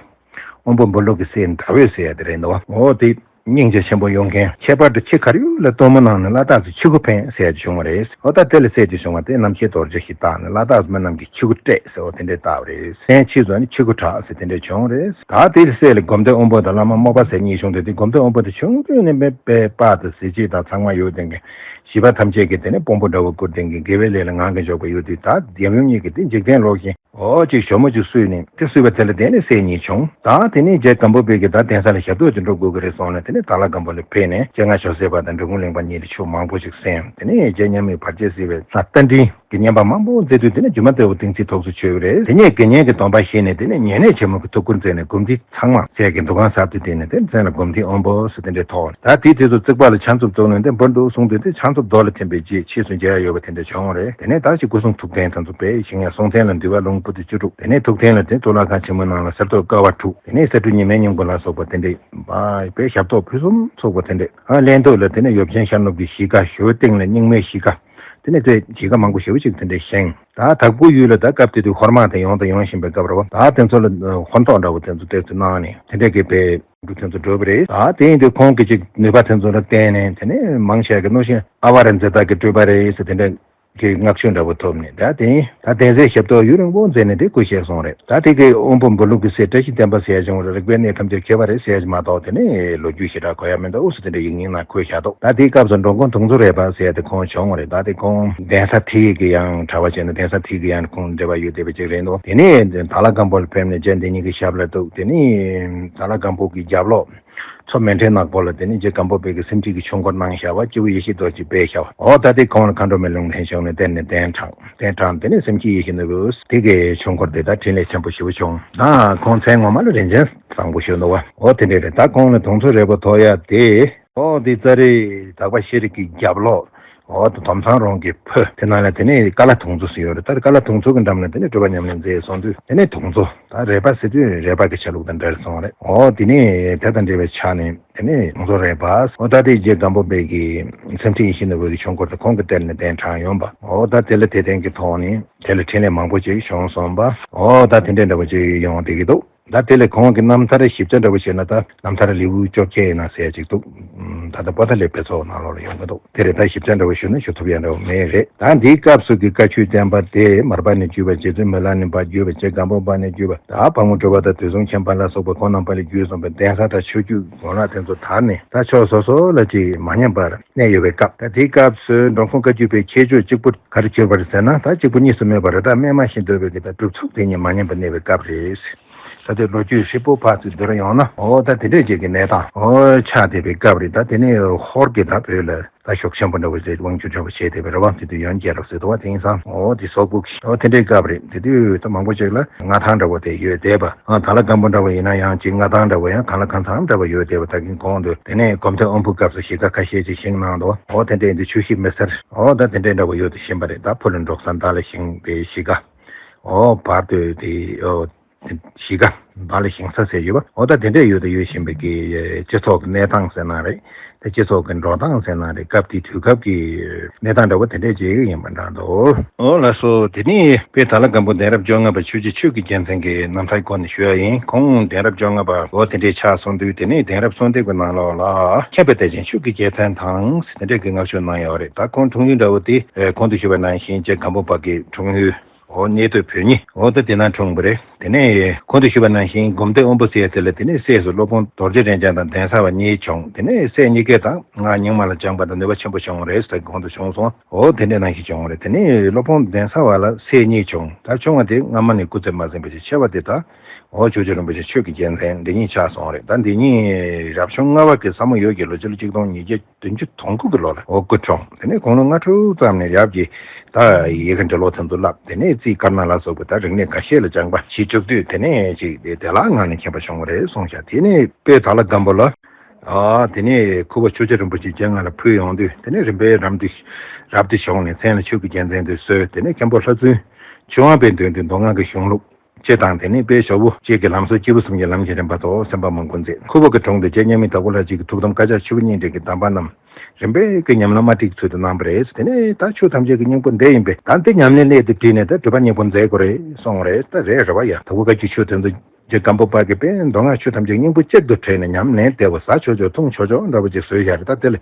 དབོན་པོ་འབུམ་ལུགས་ཀྱི་སྲས་ཟླ་འོད་ཟེར་ཡ་དེ་རེད་འདུག་ཨོ་དེ། སྙིང་རྗེ་ཆེན་པོ་ཡོང་མཁན། ཁྱད་པར་དུ་ཁྱི་གར་ཡུལ་ལ་སྟོན་མོ་གནང་ནས་བླ་དྭགས་སུ་ཁྱི་གུ་འཕེན་ཟེར་ཡ་ཅིག་བྱུང་བ་རེད། འོ་ད་དེ་ལ་སྲས་ཅིག་བྱུང་བ་དེ་རྣམ་ཤེས་རྡོ་རྗེ་ཞེས་བཏགས་ནས་བླ་དྭགས་སུ་མི་རྣམས་ཀྱིས་ཁྱི་གུ་སྤྲད་ཟེར་བ་དེ་འདྲས་བཏགས་པ་རེད། གཞན་ཕྱིས་སུ་ནི་ཁྱི་གུ་གྲགས་ཟེར་དེ་འདྲས་བྱུང་རེད། ད་དེའི་སྲས་ལ་སྒོམ་ཐེངས་དབོན་པོ་དང་བླ་མ་རྨོག་པ་ཟེར་གཉིས་བྱུང་སྟེ་དེ་སྒོམ་ཐེངས་དབོན་པོ་དེ་ཆུང་དུས་ནས་དཔེ་དཔེ་དཔའ་དང་གཟི་བརྗིད་དང་ཚང་མ་ཡོད་དེ་མཁན། བྱིས་པ་ཐམས་ཅད་ཀྱིས་དེ་ནས་དཔང་པོ་འདྲ་བོ་བསྐུར་ཏེ་དགེ་བའི་ལས་ལ་ངང་གིས་འཇོག་པ་ཡོད་དུས་ད་རྒྱལ་བུ་གཉིས་ཀྱིས་དེ་འཇིག་རྟེན་ལོག་བཞིན། ཨོ་ཅིག་ཞོ་མོ་ཅིག་བསུས་ནས་དེ་བསུས་པ་དེ་ལ་དེ་ནས་སྲས་གཉིས་བྱུང་། ད་དེ་ནས་རྗེ་སྒམ་པོ་པས་ཀྱིས་ད་གདན་ས་ལ་ཞབས་ཏོག་ཅིག་འགྲོ་དགོས་ཀྱི་རེད་གསུངས་ནས་དེ་ནས་དྭགས་ལྷ་སྒམ་པོ་ལ་ཕེབས་ནས་སྤྱན་སྔ་ཇོ་སྲས་པ་དང་འབྲི་གུང་གླིང་པ་གཉིས་ལ་ཆོས་མང་པོ་ཅིག་གསན། དེ་ནས་རྗེ་མཉམ་མེད་བར་ཆད་སེལ་བའི་ལྷ་རྟ་མགྲིན་གྱི་བསྙེན་པ་མང་པོ་མཛད་དུས་དེ་ནས་སྒྱུ་མ་ལྟ་བུ་གཏིང་ཚིགས་ཐོགས་སུ་ཆུད་པ་རེད། དེ་ནས་དགེ་བསྙེན་གྱི་སྡོམ་པ་བཞེས་ནས་དེ་ནས་ཉེ་གནས་ཆེན་མོ་གི་ཐུགས་ཁུར་མཛད་ནས་སྒོམ་སྡེ་ཚང་མ་སྲས་ཀྱི་འདུ་ཁང་གསར་དུ་བཏིང་ནས་དེ་མཚན་ལ་སྒོམ་ཐེངས་དབོན་པོ་ཟེར་དེ་འདྲའི་ཐོགས། ད་དེའི་དུས་སུ་རྩིག་པ་ལ་ཕྱག་མཛུབ་བཙུགས་ནས་དེ་འབུར་འདུག་གསུངས་དུས་དེ་ཕྱག་མཛུབ་རྡོ་ལ་ཐིམ་པའི་རྗེས་ཕྱིས་སུ་མཇལ་ཡ་ཡོད་པ་དེ་འདྲ་བྱུང་བ་རེད། དེ་ནས་ད་ཅིག་སྐུ་གསུང་ཐུགས་རྟེན་དེ་ཚོ་དཔེ་བཞེངས་ཡ། གསུང་རྟེན་ལ་འདུས་པ་ལུང་པོ་ཏི་བཅུ་དྲུག་དེ་ནས་ཐུགས་རྟེན་ལ་དེ་གཙུག་ལག་ཁང་ཆེན་མོའི་ནང་ལ་གསེར་ཏོག་དཀར་བ་དྲུག་དེ་ནས་གསེར་འབྲུ་ཉི་མའི་སྙིང་པོ་ལ་སོགས་པ་དེ་འདྲས་དཔེ་ཞབས་ཏོག་ཕུན་སུམ་ཚོགས་པ་དེ་འདྲས། ཨ་ལྷན་ཐོག་ལ་དེ་ནས་ཡོབ་ཆེན་ཤར་ནུབ་ཀྱི་གཞིས་ཀ། ཞོལ་སྟེང་ལ་རྙིང་མའི་གཞིས་ཀ། དེ་ནས་དེ་གཞིས་ཀ་མང་པོ་ཞེ་པོ་ཅིག་དེ་འདྲས་བཞེངས། ད་དྭགས་པོ་ཡུལ་ལ་ད་སྐབས་དེ་དུས་ཧོར་དམག་དེ་ཡོང་དང་ཡོང་བཞིན་པའི་སྐབས་རེད་བ། ད་དེ་ཚོ་ལ་ཧོན་ཏོག་འདྲ་བོ་དེ་ཚོ་དེ་ཚོ་གནང་ནས་དེ་འདྲས་ཀྱི་དཔེ་འབྲུ་དེ་ཚོ་བསྒྲུབས་པ་རེད། ད་དེ་ཡིན་དུས་ཁོང་གི་ཅིག་ནུས་པ་དེ་ཚོ་ལ་བརྟེན་ནས་དེ་ནས་མང་ཆེ་གི་རྣོ་ཤིང་ཨ་བ་ར་མཛེས་རྟགས་ཀྱི་སྤྲུལ་པ་རེད་ཟེར་དེ་འདྲས་ཀྱི་བསྔགས་བརྗོད་འདྲ་བོ་ཐོབ་ནས། ད་དེ་ད་གདན་སའི་ཞབས་ཏོག་ཡུན་རིང་པོ་མཛད་ནས་དེ་སྐུ་གཤེགས་སོང་རེད། ད་དེ་གའི་དབོན་པོ་འབུམ་ལུགས་ཀྱི་སྲས་བཀྲ་ཤིས་བསྟན་པ་ཟེར་ཡ་བྱུང་བ་རེད། རིག་པའི་གནས་ཐམས་ཅད་མཁས་པ་རེད་ཟེར་ཡ་ཅིག་མ་གཏོགས་དེ་ནས་ལོ་རྒྱུས་ཞེ་དྲག་གོ་ཡ་མི་འདུག་ཟེར་དེ་འདྲ་ཡིག་རྙིང་ནང་འཁོད་བཞག་འདུག་ད་དེའི་སྐབས་སུ་འགྲོ་མགོན་དུང་མཚོ་རས་པ་ཟེར་ཡ་དེ་ཁོང་བྱུང་བ་རེད། ད་དེ་ཁོང་གདན་ས་དེ་གི་ཡང་གྲྭ་པ་བྱས་ནས་གདན་ས་དེ་གི་ཡང་ཁོང་འབྲེལ་བ་ཡོད་བསྡད་པ་ཅིག་རེད་འདུག་དེ་ནས་དྭགས་ལྷ་སྒམ་པོ་ལ་ཕེབས་ནས་རྗེ་འདི་ཉིད་ཀྱི་ཞབས་ལ་གཏུགས། དེ་ནས་དྭགས་ལྷ་སྒམ་པོ་གི་རྒྱབ་ལོགས། མཚོ་མཎྜལ་ནག་པོ་ལ་དེ་ནས་རྗེ་སྒམ་པོ་པའི་གི་སེམས་ཁྲིད་ཀྱི་ཆོས་འཁོར་གནང་བཞག་པ། སྤྱི་བོ་ཡེ་ཤེས་རྡོ་རྗེ་སྦས་བཞག་པ། འོ་ད་དེ་ཁོང་ལ་མཁའ་འགྲོ་མའི་ལུང་བསྟན་བྱུང་ནས་གཏེར་ནས་གདན་དྲངས། གདན་དྲངས་དེ་ནས་སེམས་བསྐྱེད་ཡེ་ཤེས་ནོར་བུ་དེ་གའི་ཆོས་འཁོར་དེ་ད་འཕྲིན་ལས་ཆེན་པོ་ཞེ་པོ་བྱུང་། ད་ཁོང་མཚན་ངོ་མ་ལ་རིན་ཆེན་བཟང་པོ་ཞུ་འདུག་བ། འོ་དེ་འདྲས་རེད། ད་ཁོང་ལ་དུང་མཚོ་རས་པ་ཐོགས་ཡ་དེ། འོ་དེ་ཙཱ་རི་དག་པ་ཤེས་རིག་གི་རྒྱབ་ལོགས། འོ་དེ་དོམ་ཚང་རོང་གི་ཕུ་དེ་ནང་ལ་དེ་ནས་ཀ་ལ་དུང་མཚོ་ཟེར་ཡོད་རེད། ད་ཀ་ལ་དུང་མཚོ་གི་འགྲམ་ལ་དེ་ནས་སྤྲུལ་པ་ཉམས་ལེན་མཛད་སོང་དུས་དེ་ནས་དུང་མཚོ། ད་རས་པ་ཟེར་དུས་རས་པ་གི་ཆ་ལུགས་དང་འབྲེལ་སོང་རེད། འོ་དེ་ནས་དེ་དང་འབྲེལ་བའི་ཆ་ནས་དེ་ནས་དུང་མཚོ་རས་པ། འོ་ད་དེ་རྗེ་སྒམ་པོ་པའི་གི་སེམས་ཁྲིད་ཡེ་ཤེས་ནོར་བུ་གི་ཆོས་འཁོར་དེ་ཁོང་གི་གཏེར་ནས་གདན་དྲངས་ཡོང་པ། འོ་ད་དེ་ལ་དད་ལྡན་གྱི་ཐོག་ནས་དེ་ལ་འཕྲིན་ལས་མང་པོ་ཅིག་བྱུང་སོང་པ། འོ་ད་དེ་འདྲའི་འདྲ་པོ་ཅིག་ཡོང་བསྡད་ཀྱི་འདུག་ད་དེ་ལས་ཁོང་གི་རྣམ་ཐར་ཞིབ་ཆ་འདྲ་པོ་བྱས་ན་ད་རྣམ་ཐར་ལེའུ་བཅོ་བརྒྱད་ཡིན་ན་ཟེར་ཡ་ཅིག་འདུག་ད་ལྟ་པོ་ཏ་ལའི་དཔེ་ཚོགས་ནང་ལོགས་ལ་ཡོང་གི་འདུག་དེ་རེད། ད་ཞིབ་ཆ་འདྲ་པོ་ཞུ་ན་ཞུ་ཐུབ་ཡ་འདྲ་པོ་མེད་རེད། ད་འདིའི་སྐབས་སུ་གི་བཀའ་ཆོས་བསྟན་པ་དེ་མར་པ་ནས་བརྒྱུད་པ། རྗེ་བཙུན་མི་ལ་ནས་བརྒྱུད་པ། རྗེ་སྒམ་པོ་པ་ནས་བརྒྱུད་པ། ད་ཕག་མོ་གྲུ་པ་དང་དུས་གསུམ་མཁྱེན་པ་ལ་སོགས་པ་ཁོང་རྣམ་པ་ལས་བརྒྱུད་སོང་བའི་གདན་ས་དང་ཆོས་བརྒྱུད་དགོན་ལག་དེ་ཚོ་དར་ནས་ད་ཕྱོགས་སོ་སོ་ལ་ཅིག་མ་ཉམས་པར་གནས་ཡོད་པའི་སྐབས། ད་དེའི་སྐབས་སུ་འགྲོ་མགོན་བཀའ་བརྒྱུད་པའི་ཁྱད་ཆོས་གཅིག་པུ་ག་རེ་གྱུར་པ་རེད་ཟེར་ན། ད་གཅིག་པུ་གཉིས་སུ་མེད་པར་ད་རྨས་མ་ཞིག་འདོད་པའི་གི་ད་སྒྲུབ་ཚུགས་དེ་ཉིད་མ་ཉམས་པར་གནས་པའི་སྐབས་རེད། ད་དེ་ལོ་རྒྱུས་ཧྲིལ་པོ་ཕར་ཚུར་བསྡུར་ཡོང་ན། འོ་ད་དེ་འདྲས་ཅིག་གི་གནས་སྟངས་འོ་ཆགས་བསྡད་པའི་སྐབས་རེད། ད་དེ་ནས་ཧོར་གྱི་ད་བོད་ལ་ད་ཤུགས་ཆེན་པོ་འདྲ་བོ་ཞིག་དབང་སྒྱུར་འདྲ་བོ་བྱས་བསྡད་པའི་རེད་བ། དེ་དུས་ཡོན་རྒྱལ་རབས་ཟེར་འདུག་བ། དེང་སང་འོ་དེ་སོག་པོ་འོ་དེ་འདྲའི་སྐབས་རེད། དེ་དུས་ད་མང་པོ་ཅིག་ལ་མངའ་ཐང་འདྲ་བོ་དེ་ཡོད་བསྡད་པ། ཨ་དྭགས་ལྷ་སྒམ་པོ་འདྲ་བོ་ཡིན་ན་ཡང་ཅིག་མངའ་ཐང་འདྲ་བོ་ཡང་དྭགས་ལྷ་ཁང་ཚང་འདྲ་བོ་ཡོད་བསྡད་པ། ད་གིན་གོང་དུ་དེ་ནས་སྒོམ་ཐེངས་དབོན་པོའི་སྐབས་སུ་གཞིས་ཀ་ཁ་ཤས་ཅིག་བཞེངས་གནང་འདུག་འོ་དེ་འདྲའི་འདི་ཆུ་ཤིང་མི་སེར་འོ་ད་དེ་འདྲའི་འདྲ་བོ་ཡོད་དུ་ཕྱིན་པ་རེད། ད་ཕུ་ལ་འབྲོག་ས་མདའ་ལ་བཞེངས་པའི་གཞིས་ཀ། འོ་བར་དུ་དེ་འོ་གཞིས་ཀ་མདའ་ལ་བཞེངས་ས་ཟེར་ཡོད་པ། འོ་ད་དེ་འདྲས་ཡོད་དུ་ཡོད་བཞིན་པའི་གི་སྤྱི་ཚོགས་ཀྱི་གནས་སྟངས་ཟེར་ན་རེད། དེ་སྤྱི་ཚོགས་ཀྱི་འགྲོ་སྟངས་ཟེར་ན་རེད། སྐབས་དེའི་དུས་སྐབས་ཀྱི་གནས་སྟངས་འདྲ་བོ་དེ་འདྲས་ཅིག་ཡིན་པ་འདྲ་འདུག་འོ་ལགས་སོ། དེ་ནས་དཔེ་དྭགས་ལྷ་སྒམ་པོ་གདན་རབས་བཅོ་ལྔ་པ་ཆོས་རྗེ་ཆོས་ཀྱི་རྒྱལ་མཚན་གྱི་རྣམ་ཐར་སྐོར་ནས་ཞུ་ཡ་ཡིན། ཁོང་གདན་རབས་བཅོ་ལྔ་པ་འོ་དེ་འདྲས་ཆགས་སོང་དུས་དེ་ནས་གདན་རབས་གསོལ་འདེབས་ཀྱི་ནང་ལོགས་ལ་མཁྱེན་པའི་གཏེར་ཆེན་ཆོས་ཀྱི་རྒྱལ་མཚན་དང་དེ་འདྲས་ཀྱི་བསྔགས་བརྗོད་གནང་ཡོད་རེད། ད་ཁོང་འཁྲུངས་ཡུལ་འདྲ་བོ་དེ་གོང་དུ་ཞུས་པ་ནང་བཞིན་རྗེ་སྒམ་པོ་པ་གི་འཁྲུངས་ཡུལ། འོ་གནས་སྟོད་བོད་ཉིད་འོ་ད་དེ་ན་འཁྲུངས་པ་རེད། དེ་ནས་གོང་དུ་ཞུས་པ་ནང་བཞིན་སྒོམ་ཐེངས་དབོན་པོ་ཟེར་ཡ་དེ་ལ་དེ་ནས་སྲས་སུ་སློབ་དཔོན་རྡོ་རྗེ་རེན་ཅང་དང་གདན་ས་བ་གཉིས་བྱུང་། དེ་ནས་སྲས་གཉིས་ཀས་ད་སྔགས་རྙིང་མ་ལ་སྦྱངས་པ་དང་ནུས་པ་ཆེན་པོ་བྱུང་བ་རེད་ཟེར་གོང་དུ་བྱུང་སོང་། འོ་དེ་འདྲའི་ནང་བཞིན་བྱུང་བ་རེད། དེ་ནས་སློབ་དཔོན་གདན་ས་བ་ལ་སྲས་གཉིས་བྱུང་། ད་ཆུང་བ་དེ་སྔ་མ་ནས་སྐུ་ཚེ་མ་ཟིན་པ་ཞིག་ཆེ་བ་དེ་ད་འོ་ཆོས་རྗེ་རིན་པོ་ཆེ་ཆོས་ཀྱི་རྒྱལ་མཚན་འདི་གཉིས་ཆགས་སོང་བ་རེད། ད་འདི་གཉིས་རབ་བྱུང་ལྔ་པ་གི་ས་མོ་ཡོས་ཀྱི་ལོ་སྤྱི་ལོ་གཅིག་སྟོང་ཉིས་བརྒྱ་བདུན་ཅུ་དོན་དགུ་གི་ལོ་ལ་འོ་སྐུ་འཁྲུངས། དེ་ནས་དགུང་ལོ་ལྔ་དྲུག་ཙམ་ནས་ཡབ་ཀྱིས་ད་ཡི་གེ་འབྲི་ཀློག་དེ་ཚོ་བསླབས། དེ་ནས་རྩིས་དཀར་ནག་ལ་སོགས་པའི་ད་རིག་གནས་འགའ་ཤས་ལ་སྦྱངས་པ་བྱེད་བཅུག་དུས་དེ་ནས་ཅིག་དེ་བདེ་བླག་ངང་ནས་མཁྱེན་པ་བྱུང་བ་རེད་གསུངས་ཤག་དེ་ནས་དཔེ་དྭགས་ལྷ་སྒམ་པོ་ལ་ཨ་དེ་ནས་ཁུ་བ་ཆོས་རྗེ་རིན་པོ་ཆེ་སྤྱན་སྔ་ལ་ཕུལ་ཡོང་དུས་དེ་ནས་རིམ་པས་རབ་ཏུ་རབ་ཏུ་བྱུང་ནས་མཚན་ལ་ཆོས་ཀྱི་རྒྱལ་མཚན་དུ་གསོལ། དེ་ནས་མཁན་པོ་ལྷ་བཙུན་ ཆོས་དབང་པོའི་མདུན་དུ་མདོ་སྔགས་ཀྱི་གཞུང་ལུགས་སྤྱི་དང་དེ་ནས་དཔལ་ཞབས་པོ་གཅིག་གི་ལམ་སྲོལ་སྐྱེས་བུ་གསུམ་གྱི་ལམ་གྱི་རིམ་པ་དང་སེམས་དཔའ་མང་པོ་མཛད། ཁུ་བོ་གི་དྲུང་དུ་རྗེ་མཉམ་མེད་དྭགས་པོ་ལྷ་གཅིག་གི་ཐུགས་དམ་བཀའ་རྒྱ་ཆུ་བོ་གཉིས་འདྲེས་ཀྱི་གདམས་པ་རྣམས་རིམ་པས་ཀྱི་ཉམས་ལེན་མ་བསྒྲིགས་ཚུལ་དུ་གནང་བ་རེད། དེ་ནས་ད་ཆོས་ཐམས་ཅད་ཀྱི་སྙིང་པོ་འདི་ཡིན་པས། ད་འདི་ཉམས་ལེན་སླད་དུ་བྲིས་ནས་ད་སྒྲུབ་པ་སྙིང་པོ་མཛད་དགོས་རེད་གསུངས་རེད། ད་རེད་རེད་བ་ཡ། དྭགས་པོ་བཀའ་བརྒྱུད་ཆོས་དེ་ཚོ་རྗེ་སྒམ་པོ་པ་གིས་དཔེ་མདོ་སྔགས་ཆོས་ཐམས་ཅད་སྙིང་པོ་གཅིག་ཏུ་དྲིལ་ནས་ཉམས་ལེན་བདེ་བོ་ཟ་ཆོག་ཆོག་འཐུང་ཆོག་ཆོག་འདྲ་པོ་ཅིག་བཟོས་བཞག་རེད། ད་དེ་ལ་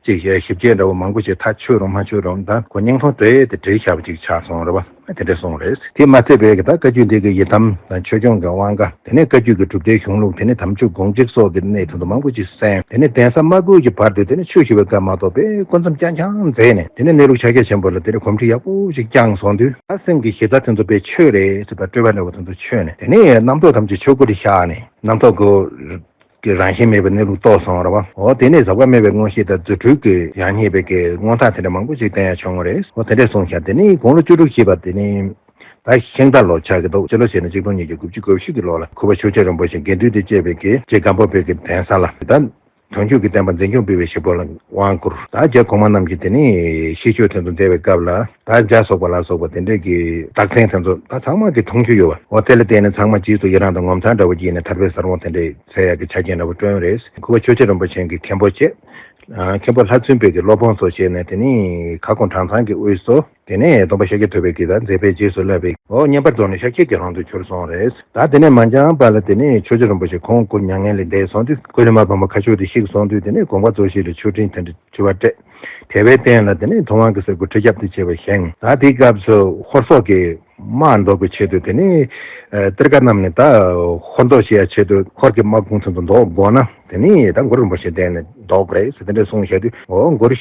ཅིག་ཞིབ་དཔྱད་འདྲ་པོ་མང་པོ་ཞིག་ད་ཆོས་རུང་མ་ཆོས་རུང་ད་ཁོ་སྙིང་ཐུང་དེ་དེ་བྲིས་བཞག་པ་ཅིག་ཆགས་སོང་རེད་བ། དེ་འདྲ་གསུངས་རེད། དེ་མ་ཚད་པའི་གི་ད་བཀའ་བརྒྱུད་འདི་གི་ཡི་དམ་དང་ཆོས་སྐྱོང་གི་དབང་བཀའ། དེ་ནས་བཀའ་བརྒྱུད་ཀྱི་གྲུབ་མཐའི་གཞུང་ལུགས། དེ་ནས་དམ་ཆོས་དགོངས་གཅིག་སོགས་ཀྱི་གནས་དེ་ཚོ་མང་པོ་ཅིག་གསན། དེ་ནས་གདན་ས་མ་བསྐོར་གྱི་བར་དུ་དེ་ནས་ཆོས་ཞུ་བའི་སྐབས་མ་གཏོགས་པའི་སྐུ་མཚམས་རྐྱང་རྐྱང་མཛད་ནས། དེ་ནས་གནས་ལུགས་ཕྱག་རྒྱ་ཆེན་པོ་ལ་དེ་ནས་གོམས་འདྲིས་ཡག་པོ་ཞིག་བསྐྱངས་སོང་དུས། ད་སེམས་ཀྱི་གཞི་རྩ་དེ་ཚོ་དཔེ་ཆོས་རེད་ཟེར། ད་སྤྲོས་པ་འདྲ་པོ་དེ་ཚོ་ཆོད་ནས། དེ་ནས་རྣམ་རྟོག་ཐམས་ཅད་ཆོས་སྐུ་རུ་ཤར་ནས། རྣམ་རྟོག་གི་གི་རང་བཞིན་མེད་པའི་གནས་ལུགས་རྟོགས་སོང་རེད་བ། འོ་དེ་ནས་ཟག་པ་མེད་པའི་མངོན་ཤེས་དང་རྫུ་འཕྲུལ་གྱི་ཡང་རྙེད་པའི་གི་མངོན་རྟགས་དེ་འདྲ་མང་པོ་ཞིག་བསྟན་ཡ་བྱུང་བ་རེད། འོ་དེ་འདྲ་གསུངས་ཤག་དེ་ནས་དགུང་ལོ་བཅུ་དྲུག་བཞེས་པ་དེ་ནས་ད་ཤིང་རྟ་ལོ་ཆགས་ཀྱི་འདུག་སྤྱི་ལོ་བྱས་ན་ཆིག་སྟོང་ཉིས་བརྒྱ་དགུ་བཅུ་གོ་བཞི་གི་ལོ་ལ་ཁུ་བ་ཆོས་རྗེ་རིན་པོ་ཆེ་དགེ་འདུན་དུ་གཅེས་པའི་གི་རྗེ་སྒམ་པོ་པའི་གི་གདན་ས་ལ་ད་དོན་བརྒྱུད་ཀྱི་བསྟན་པ་འཛིན་སྐྱོང་སྤེལ་བའི་ཞབས་པུ་ལ་དབང་བསྐུར། ད་རྗེ་གོང་མ་རྣམས་ཀྱིས་དེ་ནས་ཤིས་བརྗོད་དེ་ཚོ་མཛད་པའི་སྐབས་ལ། ད་ཇ་སོགས་པ་ལ་སོགས་པ་དེ་འདྲས་ཀྱི་རྟགས་མཚན་དེ་ཚོ་ད་ཚང་མ་གི་མཐོང་རྒྱུ་ཡོད་པ། འོ་དེ་ལ་བརྟེན་ནས་ཚང་མ་རྗེས་སུ་ཡི་རང་དང་ངོ་མཚར་འདྲ་བོ་སྐྱེས་ནས་ཐར་པའི་ས་བོན་དེ་འདྲས་འཚོལ་ཡག་གི་ཆ་རྐྱེན་འདྲ་བོ་བསྐྲུན་རེད། ཁུ་བ་ཆོས་རྗེ་རིན་པོ་ཆེ་གི་མཁན་པོ་བྱས། ཨ་མཁན་པོ་ལྷ་བཙུན་པའི་གི་སློབ་དཔོན་ཚོ་བྱས་ནས། དེ་ནས་ཁ་སྐོང་གྲངས་ཚང་གི་དབུས་སུ། དེ་ནས་སྟོན་པ་ཤཱཀྱ་ཐུབ་པའི་གི་ད་མཛད་པའི་རྗེས་སུ་བསླབ་པའི་འོ་བསྙེན་པར་རྫོགས་ནས་ཤཱཀྱའི་གི་རང་དུ་གྱུར་སོང་རེད། ད་དེ་ནས་མ་འགྱངས་པ་ལ་དེ་ནས་ཆོས་རྗེ་རིན་པོ་ཆེ་ཁོང་སྐུ་མྱ་ངན་ལས་འདས་སོང་དུས། ཀུ་ལི་མ་བུམ་པ་ཁ་ཕྱོགས་དེ་བཤིག་སོང་དུས། དེ་ནས་དགོངས་པ་རྫོགས་ཤིང་ལ་མཆོད་སྤྲིན་དེ་འདྲ་ཕུལ་བ་སྤྲད། དེ་བས་སྟེང་ལ་དེ་ནས་ཐུབ་དབང་གི་གསེར་སྐུ་ཁྲི་རྒྱབ་ཏུ་བྱས་པ་བཞེངས། ད་དེའི་སྐབས་སུ་ཧོར་སོག་གི་དམག་བཟློག་པའི་ཆེད་དུ། དེ་ནས་ཨ་གཏེར་ཁ་རྣམས་ནས་ད་ཧོར་བཟློག་བྱེད་ཡ་ཆེད་དུ་ཧོར་གྱི་དམག་དཔུང་ཚོ་ཚོ་བཟློག་དགོས་ན། དེ་ནས་ད་གུ་རུ་རིན་པོ་ཆེ་བསྟེན་ནས་བཟློག་དགོས་རེད་ཟེར་དེ་འདྲ་གསུངས་བཞག་དུས། འོ་གུ་རུ་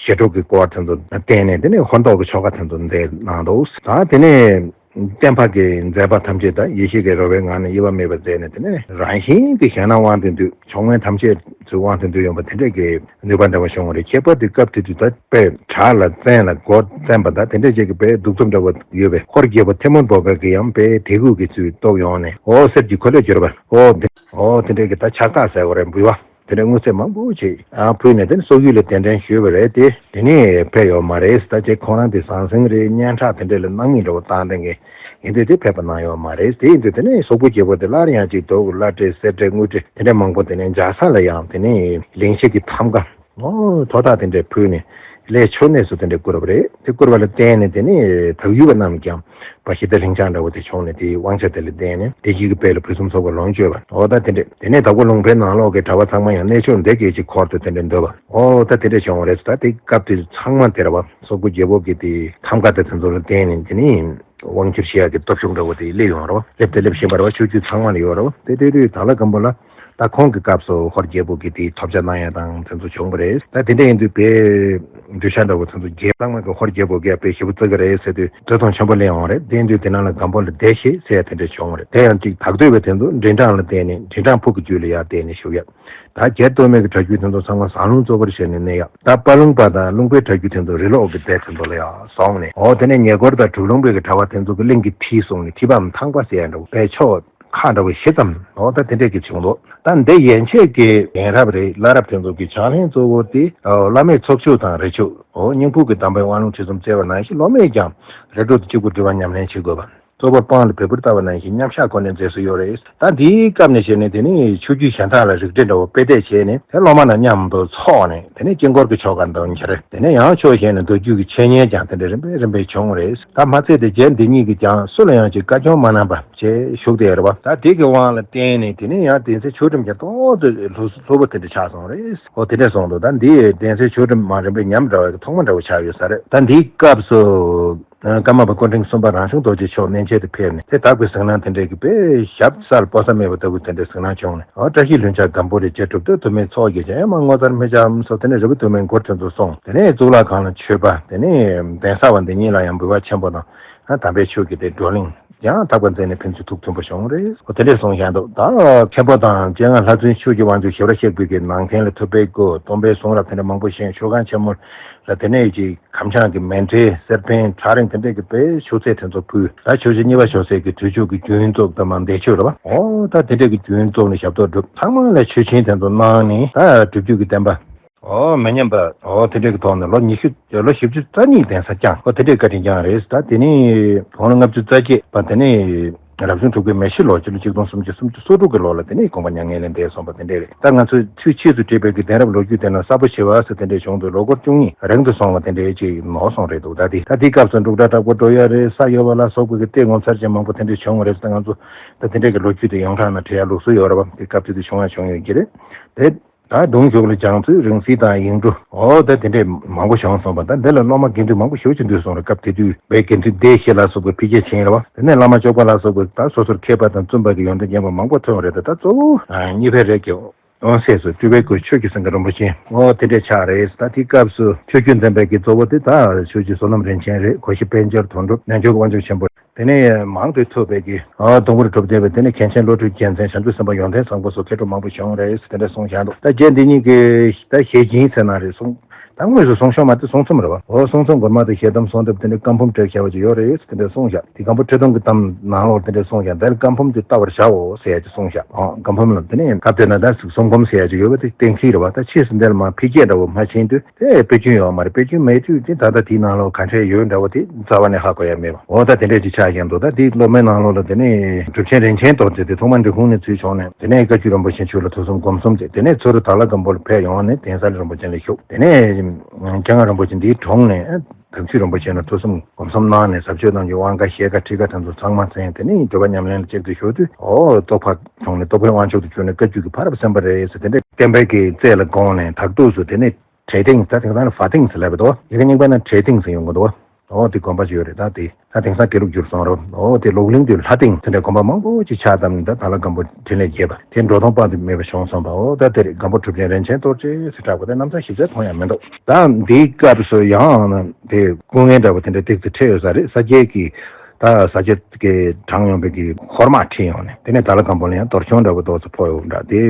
ཞི་ཁྲོ་གི་སྐོར་དེ་ཚོ་བསྟེན་ནས། དེ་ནས་ཧོར་བཟློག་གི་ཆོ་ག་དེ་ཚོ་བསྟན་གནང་འདུག་ད་དེ་ནས་བསྟན་པ་གི་མཛད་པ་ཐམས་ཅད་ད་ཡེ་ཤེས་ཀྱི་རོལ་པའི་ངང་ནས་གཡོ་བ་མེད་པར་མཛད་ནས། དེ་ནས་རང་བཞིན་གྱིས་གཞན་ལ་དབང་དུ་འདུས། ཕྱོགས་ངན་ཐམས་ཅད་ཚུར་དབང་དུ་འདུས་ཡོང་བ་དེ་འདྲས་ཀྱི་ནུས་པ་འདྲ་བ་བྱུང་བ་རེད། ཁྱད་པར་དུ་སྐབས་དེ་དུས་ད་དཔེ་བྲག་ལ་བཙན་ལ་མགོ་བཙན་པ་ད་དེ་འདྲས་ཅིག་གི་དཔེ་གདུག་རྩུབ་འདྲ་བ་ཡོད་པས། ཧོར་རྒྱལ་པོ་ཐེ་མུར་བོ་པ་གི་ཡང་དཔེ་དད་གུས་ཀྱི་ཚུལ་རྟོགས་ཡོང་ནས། འོ་གསེར་གྱི་འཁོར་ལོས་བསྒྱུར་བ། འོ་དེ་འོ་དེ་འདྲས་ཀྱི་ད་ཕྱག་རྟགས་ཟེར་བ་རེད། འབུལ་བ། དེ་འདྲ་དངུལ་རྩིས་མང་པོ་ཞིག་ཨ་ཕུལ་ནས། དེ་ནས་སོག་ཡུལ་ལ་གདན་འདྲེན་ཞུས་པ་རེད་དེ། དེ་ནས་ཕེབས་ཡོད་མ་རེད། ད་ཅིག་ཁོང་རང་དེ་ཟང་ཟིང་རེད། སྙན་གྲགས་དེ་འདྲ་ལ་སྣང་མེད་འདྲ་བོ་བཏང་བསྡད་མཁན་ཡིན་དུས། དེ་ཕེབས་པ་གནང་ཡོད་མ་རེད། དེ་ཡིན་དུས་དེ་ནས་སོག་པོ་རྒྱལ་པོ་དེ་སླར་ཡང་ཅིག་དོ་གུ་བླ་བྲེ་གསེར་བྲེ་དངུལ་བྲེ་དེ་འདྲ་མང་པོ། དེ་ནས་འཇའ་ས་ལ་ཡང་དེ་ནས་གླིང་བཞི་གི་ཐམ་ག་འོ་ཐོག་ཐག་དེ་འདྲ་ཕུལ་ནས། ལས་མཆོད་གནས་སུ་དེ་འདྲ་བསྐུར་བ་རེད། དེ་བསྐུར་བ་ལ་བརྟེན་ནས་དེ་ནས་དྭགས་ཡུལ་བ་རྣམས་ཀྱང་། པ་ཞི་བདེ་ལྷིང་འཇགས་འདྲ་བོ་དེ་བྱུང་ནས། དེའི་དབང་ཆ་དེ་ལ་བརྟེན་ནས་བདེ་སྐྱིད་ཀྱི་དཔལ་ལ་ཕུན་སུམ་ཚོགས་པ་ལོངས་སྤྱོད་པ། འོ་ད་དེ་འདྲས། དེ་ནས་དྭགས་པོ་ལུང་པའི་ནང་ལོགས་ཀྱི་གྲྭ་པ་ཚང་མ་ཡང་གནས་མཆོག་འདི་གའི་ཅིག་འཁོར་དུ་དེ་འདྲས་འདུས་པ། འོ་ད་དེ་འདྲས་བྱུང་བ་རེད། ད་དེ་སྐབས་དེ་ཚང་མ་དེ་རེད་བ། སོག་པོ་རྒྱལ་པོ་གི་དེ་ཐམ་ག་དེ་ཚོ་ལ་བརྟེན་ནས། དེ་ནས་དབང་བསྒྱུར་བྱེད་ཡག་གི་སྟོབས་ཤུགས་འདྲ་བོ་དེ་སླེབས་ཡོང་རེད་བ། སླེབས་དེ་སླེབས་བཞིན་པ་རེད་བ། ཆོས་བརྒྱུད་ཚང་མ་ལ་ཡོད་རེད་བ། དེ་དེ་དུས་དྭགས་ལྷ་སྒམ་པོ་ལ། ད་ཁོང་གི་སྐབས་སུ་ཧོར་རྒྱལ་པོ་གིས་དེའི་ཐོབ་རྒྱ་གནང་ཡ་དང་དེ་ཚོ་བྱུང་བ་རེད། ད་དེ་འདྲ་ཡིན་དུས་དཔེ་གདུལ་བྱ་འདྲ་བོ་དེ་ཚོ་རྒྱལ་ཚང་མ་གི་ཧོར་རྒྱལ་པོ་གིས་དཔེ་ཞེ་པོ་བརྩི་གི་རེད་ཟེར་དུས། འདོད་གཏོང་ཆེན་པོ་སླེབས་ཡོང་བ་རེད། དེ་ཡིན་དུས་དེ་ནང་ལ་སྒམ་པོ་ལ་བདེ་གཤེགས་ཟེར་ཡ་དེ་འདྲ་བྱུང་བ་རེད། དེ་ཡང་ཅིག་དག་སྡུད་པའི་དེ་ཚོ་མགྲིན་བྲང་ལ་བརྟེན་ནས། མགྲིན་བྲང་ཕུག་གི་རྒྱུད་ལ་ཡར་བརྟེན་ནས་བཞུགས་ཡ། ད་རྒྱ་སྟོད་སྨད་ཀྱི་གྲྭ་རྒྱུན་དེ་ཚོ་ཚང་མ་ཟངས་ལུང་གཙོ་བོར་བྱས་ནས་གནས་ཡ། ད་དཔའ་ལུང་པ་དང་ལུང་པའི་གྲྭ་རྒྱུན་དེ་ཚོ་རི་ལོག་གི་སྡེ་དེ་ཚོ་ལ་ཡར་སོང་ནས། འོ་དེ་ནས་ཉེ་འཁོར་དང་གྲུབ་ལུང་པའི་གི་གྲྭ་པ་དེ་ཚོ་གི་གླིང་གི་ཁྲི་སོང་ནས། ཁྲི་འབངས་ཐང་པ་ཟེར་ཡ་འདྲ་བོ་དཔེ་ཕྱོགས་ཁག་འདྲ་བོ་བཞི་ཙམ། འོ་ད་དེ་འདྲས་ཀྱི་བྱུང་འདུག་ད་འདི་ཡན་ཆད་ཀྱི་ཡན་རབས་རེད། བླ་རབས་དེ་ཚོ་གི་ཕྱག་ལེན་གཙོ་བོ་དེ་བླ་མའི་ཚོགས་ཆོས་དང་རས་ཆུང་། འོ་སྙིང་ཕུག་གི་དམ་པའི་དབང་ལུང་ཁྲིད་གསུམ་བསྩལ་བ་ནང་བཞིན། སློབ་མས་ཀྱང་རེ་དྲུག་ཏུ་གཅིག་པུ་སྒྲུབ་པ་ཉམས་ལེན་བྱེད་དགོས་པ། གཙོ་བོ་སྤང་ལ་བལ་ཕུར་བཏབ་པ་ནང་བཞིན་མཉམ་བཞག་སྒོ་ནས་མཛད་སྲོལ་ཡོད་རེད། ད་འདིའི་སྐབས་ནས་བྱས་ནས་དེ་ནས་ཆོས་བརྒྱུད་གཞན་དག་ལ་རིགས་འགྲེ་འདྲ་བོ་དཔེ་བལྟས་བྱས་ནས། དེ་སློབ་མ་རྣམས་མཉམ་དུ་ཚོགས་ནས། དེ་ནས་དཀྱིལ་འཁོར་གྱི་ཆོ་ག་འདོན་འཆར། དེ་ནས་ཡང་ཕྱོགས་གཞན་ནས་མདོ་རྒྱུད་ཀྱི་འཆད་ཉན་ཀྱང་དེ་འདྲ་རིམ་པས་རིམ་པས་བྱུང་བ་རེད། ད་མ་ཚད་དེ་རྗེ་འདི་ཉིད་ཀྱིས་ཀྱང་སུ་ལ་ཡང་ཅིག་བཀའ་སྐྱོན་མ་གནང་བ་བྱས་བཞུགས་བསྡད་ཡོད་རེད་བ། ད་དེ་གི་དབང་ལ་བརྟེན་ནས་དེ་ནས་ཡང་གདན་སའི་ཆོས་ཁྲིམས་ཀྱང་ཏོག་ཙམ་ལྷུ་ལྷུ་པོ་དེ་འདྲ་ཆགས་སོང་རེད། ཨོ་དེ་འདྲ་སོང་འདུག་ད་འདི་གདན་སའི་ཆོས་ཁྲིམས་མ་རིམ་པས་ཉམས་འདྲ་བའི་ཐོག་མ་འདྲ་བོ་ཆགས་ཡོད་ས་རེད། ད་འདིའི་སྐབས་སུ། ཀརྨ་པ་སྐུ་ཕྲེང་གསུམ་པ་རང་བྱུང་རྡོ་རྗེ་མཆོག་གནས་མཇལ་དུ་ཕེབས་ནས། དེ་དག་པའི་གཟིགས་སྣང་དེ་འདྲས་ཀྱི་དཔེ་ཞབས་སར་སྤོ་ས་མེད་པ་ལྟ་བུ་དེ་འདྲའི་གཟིགས་སྣང་བྱུང་ནས། འོ་བཀྲ་ཤིས་ལྷུན་ཆགས་སྒམ་པོ་རི་རྗེ་གྲུབ་ཐོབ་དུ་མའི་ཚོགས་ཀྱིས་ཀྱང་ཨེ་མ་ངོ་མཚར་སྨོན་ལམ་སོགས། དེ་ནས་རི་བོ་དུ་མའི་མགུར་དེ་ཚོ་གསུངས། དེ་ནས་གཙུག་ལག་ཁང་ལ་མཆོད་པ། དེ་ནས་གདན་ས་བ་འདི་ཉིད་ལ་ཡང་འབུལ་བ་ཆེན་པོ་དང་། དམ་པའི་ཆོས་ཀྱི་དེ་བགྲོ་གླེང་ཡང་དག་པར་མཛད་ནས་ཕན་ཚུན་ཐུགས་མཐུན་པོ་བྱུང་རེད། འོ་དེ་འདྲས་གསུངས་བཞག་འདུག་ད་མཁན་པོ་དང་སྤྱན་སྔ་ལྷ་བཙུན་ཆོས་ཀྱི་དབང་ཕྱུག་ཞབས་དྲུང་གཤེགས་པའི་གི་ནང་རྟེན་ལ་ཐུབ་པའི་སྐུ། སྟོན་པའི་གསུང་རབ་དེ་འདྲ་མང་པོ་བཞེངས། མཆོད་ཁང་ཆེན་མོ་ལ་དེ་ནས་ཅིག་ཁམས་བྱང་གི་མཎྜལ། གསེར་ཕྲེང་། ཕྲ་རིང་དེ་འདྲས་ཀྱི་དཔེ་ཆོས་ཚད་དེ་ཚོ་ཕུལ། ད་ཆོས་རྗེ་གཉིས་པ་ཞབས་སོར་གྱི་དུས་མཆོད་ཀྱི་རྒྱུན་བཙུགས། ད་མ་འདས་མཆོད་རེད་བ། ཨོ་ད་དེ་འདྲས་ཀྱི་རྒྱུན་བཙུགས་ནས་ཞབས་ཏོག་སྒྲུབ། ཚང་མ་ལ་མཆོད་སྦྱིན་དེ་ཚོ་གནང་ནས། ད་སྒྲུབ་བརྒྱུད་ཀྱི་བསྟན་པ་ ཨོ་མི་ཉམས་པ་ཨོ་དེ་འདྲའི་གི་ཐོག་ནས་ལོ་ཉི་ཤུ་ལོ་བཞི་བཅུ་རྩ་གཉིས་གདན་ས་བསྐྱངས། ཨོ་དེ་འདྲའི་བཀའ་དྲིན་བསྐྱངས་རེད། ད་དེ་ནས་དགུང་ལོ་ལྔ་བཅུ་རྩ་བརྒྱད་པ་དེ་ནས་རབ་བྱུང་དྲུག་པའི་མེ་བཞི་ལོ་སྤྱི་ལོ་ཆིག་སྟོང་སུམ་བརྒྱ་སུམ་ཅུ་སོ་དྲུག་གི་ལོ་ལ་དེ་ནས་དགོངས་པ་མྱ་ངན་ལས་འདས་སོང་བ་དེ་འདྲ་རེད། ད་ང་ཚོས་ཆོས་ཕྱིས་སུ་བྲིས་པའི་གི་གདན་རབས་ལོ་རྒྱུས་དེ་ན་གསལ་པོ་ཞེ་བ་ཟེར་དེ་འདྲའི་བྱུང་འདུག་ལོ་འཁོར་བཅུ་གཉིས་རིང་དུ་སོང་བ་དེ་འདྲའི་ཅིག་ནོར་སོང་རེད་འདུག་ད་དེ་ད་དེའི་སྐབས་སུ་འབྲུག་སྒྲ་དྲག་པོ་འགྲོ་ཡ་རེད། ས་ཡོ་བ་ལ་སོགས་པའི་གི་ལྟས་ངོ་མཚར་ཅན་མང་པོ་དེ་འདྲའི་བྱུང་བ་རེད། ད་ང་ཚོ་ད་དེ་འདྲའི་གི་ལོ་རྒྱུས་དེ་ཡོངས་གྲགས་ན་བྲིས་ཡ་ལུགས་སྲོལ་ཡོད་རེད་བ། དེ་སྐབས་དེ་དུས་བྱུང་ཡ་བྱུང་ཡོད་ཀྱི་རེད། དེ། ད་གདུང་ཞུགས་ལ་སྦྱང་ཚུལ་རིང་བསྲེལ་དང་ཡིག་འབྲུ། འོ་ད་དེ་འདྲས་མང་པོ་བྱུང་སོང་བ། ད་འདི་ལ་སློབ་མ་དགེ་འདུན་མང་པོ་ཞེ་པོ་ཅིག་འདུས་སོང་རེད། སྐབས་དེ་དུས་བའི་དགེ་འདུན་སྡེ་བཞི་ལ་སོགས་པའི་འཕེལ་རྒྱས་ཕྱིན་རེད་བ། དེ་ནས་བླ་མ་ཅོག་པ་ལ་སོགས་པའི་ད་སོ་སོར་མཁས་པ་དང་བཙུན་པ་གི་ཡོན་ཏན་རྒྱས་པ་མང་པོ་ཐོན་རེད། ད་གཙོ་བོ་གཉིས་ཕན་རེད་ཀྱི། འོ་སྲས་སུ་སྤྲུལ་པའི་སྐུ་ཆོས་ཀྱི་སེང་གེ་རིན་པོ་ཆེ། འོ་དེ་འདྲས་ཆགས་རེད། ད་དེ་སྐབས་སུ་ཆོས་བརྒྱུད་འཛིན་པའི་གི་གཙོ་བོ་དེ་ད་ཆོས་རྗེ་བསོད་ནམས་རིན་ཆེན་རེད། གོ་ཤྲི་པཎ་ཆེན་དོན་གྲུབ། རྣལ་འབྱོར་དབང་ཕྱུག་ཆེན་པོ། དེ་ནས་མང་དུ་ཐོས་པའི་གི་ཨ་དུང་དཀར་གྲུབ་བསྟན་པའི་དེ་ནས་མཁན་ཆེན་བློ་གྲོས་རྒྱལ་མཚན། བྱང་ཆུབ་སེམས་དཔའ་ཡོན་ཏན་བཟང་པོ་སོགས་མཁས་གྲུབ་མང་པོ་བྱུང་རེད་ཟེར་དེ་འདྲ་གསུངས་བཞག་འདུག་ད་རྗེ་འདི་ཉིད་ཀྱི་ད་ཞལ་སྦྱིན་ཟེར་ན་རེད་གསུངས། ད་དངོས་སུ་གསུང་ཤོག་མ་དེ་གསུང་རྩོམ་རེད་བ། འོ་གསུང་རྩོམ་མགུར་མ་དེ་ཞལ་གདམས་གསུང་དེབ་དེ་འདྲ་བཀའ་འབུམ་བྲིས་བཞག་པ་ཅིག་ཡོད་རེད་ཟེར་དེ་འདྲ་གསུངས་བཞག་དེ་སྒམ་པོ་ཁྲི་སྟོང་གི་གཏམ་ནང་ལོགས་དེ་འདྲ་གསུངས་བཞག་དེར་བཀའ་འབུམ་དེ་བལྟ་བར་བྱའོ་ཟེར་ཡ་ཅིག་གསུངས་བཞག་འོ་བཀའ་འབུམ་ལ་དེ་ནས་སྐབས་དེ་ན་ད་གསུང་འབུམ་ཟེར་ཡ་ཅིག་ཡོད་པ་དེ་གཏན་འཁེལ་རེད་བ། ད་ཕྱིས་སུ་འདིར་མ་འཕེལ་རྒྱས་འདྲ་བོ་མ་ཕྱིན་དུས། དེ་དཔེ་སྐྱོན་ཡོད་མ་རེད། དཔེ་སྐྱོན་མེད་དུས་དེ་ད་ལྟ་དེའི་ནང་ལོགས་ག་འདྲས་ཡོད་འདྲ་བོ་དེ་རྩ་བ་ནས་ཧ་གོ་ཡ་མེད་པ། འོ་ད་དེ་འདྲས་ཅིག་ཆགས་ཀྱང་འདུག་ད་དེའི་སློབ་མའི་ནང་ལོགས་ལ་དེ་ནས་གྲུབ་ཆེན་རིན་ཆེན་རྡོ་རྗེ་དེ་ཐོག་མར་འབྲི་གུང་ནས་ཚུར་བྱུང་ནས་དེ་ནས་བཀའ་བརྒྱུད་རིན་པོ་ཆེ་མཆོག་ལ་ཐུགས་བསམ་སྒོམ་གསུམ་བྱས། དེ་ནས་ཚུར་དྭགས་ལྷ་སྒམ་པོ་ལ་ཕེབས་ཡོང་ནས་གདན་ས་རིན་པོ་ཆེ་ལ་བཞུགས། དེ་ནས་སྐྱེ་ངག་རིན་པོ་ཆེ་འདིའི་དྲུང་ནས་དམ་ཆོས་རིན་པོ་ཆེ་ལ་ཐུགས་བསམ་སྒོམ་གསུམ་གནང་ནས་ཟབ་ཆོས་རྣམས་ཀྱི་དབང་བཀའ་བཤད་བཀའ་ཁྲིད་བཀའ་དེ་ཚོ་ཚང་མ་གསན། དེ་ནས་སྒྲུབ་པ་ཉམས་ལེན་ལ་གཅིག་ཏུ་ཞུགས་དུས་འོ་རྟོགས་པ་བྱུང་ནས་རྟོགས་པའི་དབང་མཆོག་ཏུ་གྱུར་ནས་བཀའ་བརྒྱུད་ཀྱི་ཕ་རབས་གསན་པ་རེད་ཟེར་དེ་འདྲ་བསྟན་པའི་གི་རྩལ་ལ་དགོངས་ནས་དྭགས་ཐོག་སུ་དེ་ནས་བྲེ་ཏིང་ད་དེང་སང་ནི་ཧྥ་ཏིང་ཟེར་ལབ་པ་འདུག་ཡི་གེ་རྙིང་པ་ན་བྲེ་ཏིང་ཟེར་ཡོང་གི་འདུག་འོ་དེ་དགོན་པ་ཞིག་ཡོད་རེད། ད་དེ་ད་དེང་སང་དགེ་ལུགས་འགྱུར་སོང་རོ། འོ་དེ་ལོག་གླིང་དུ་ལྷ་ཏིང་ཟེར་འདྲའི་དགོན་པ་མང་པོ་ཅིག་ཆགས་བསྡད་ནས་ད་དྭགས་ལྷ་སྒམ་པོ་འཕྲིན་ལས་རྒྱས་པ་དེ་འགྲོ་སྟངས་དཔག་ཏུ་མེད་པ་བྱུང་སོང་བ། འོ་ད་དེ་རེད། སྒམ་པོ་གྲུབ་ཆེན་རིན་ཆེན་རྡོ་རྗེ་ཟེར་གྲགས་པ་དེ་ནམ་ཟླ་ཞིབ་ཆ་མཐོང་ཡ་མི་འདུག་ད་འདིའི་སྐབས་སུ་ཡང་དེ་སྐུ་ངལ་འདྲ་བོ་དེ་འདྲ་ཏིག་ཙི་འཕྲད་ཡོད་ས་རེད། ས་སྐྱའི་གི་ད་ས་སྐྱ་གི་དྲངས་ཡོང་བའི་གི་ཧོར་དམག་ཁྲིད་ཡོང་ནས་དེ་ནས་དྭགས་ལྷ་སྒམ་པོ་ལ་ཡང་གཏོར་སྐྱོན་འདྲ་བོ་ཏོག་ཙམ་ཕོག་ཡོད་འདྲ། དེ་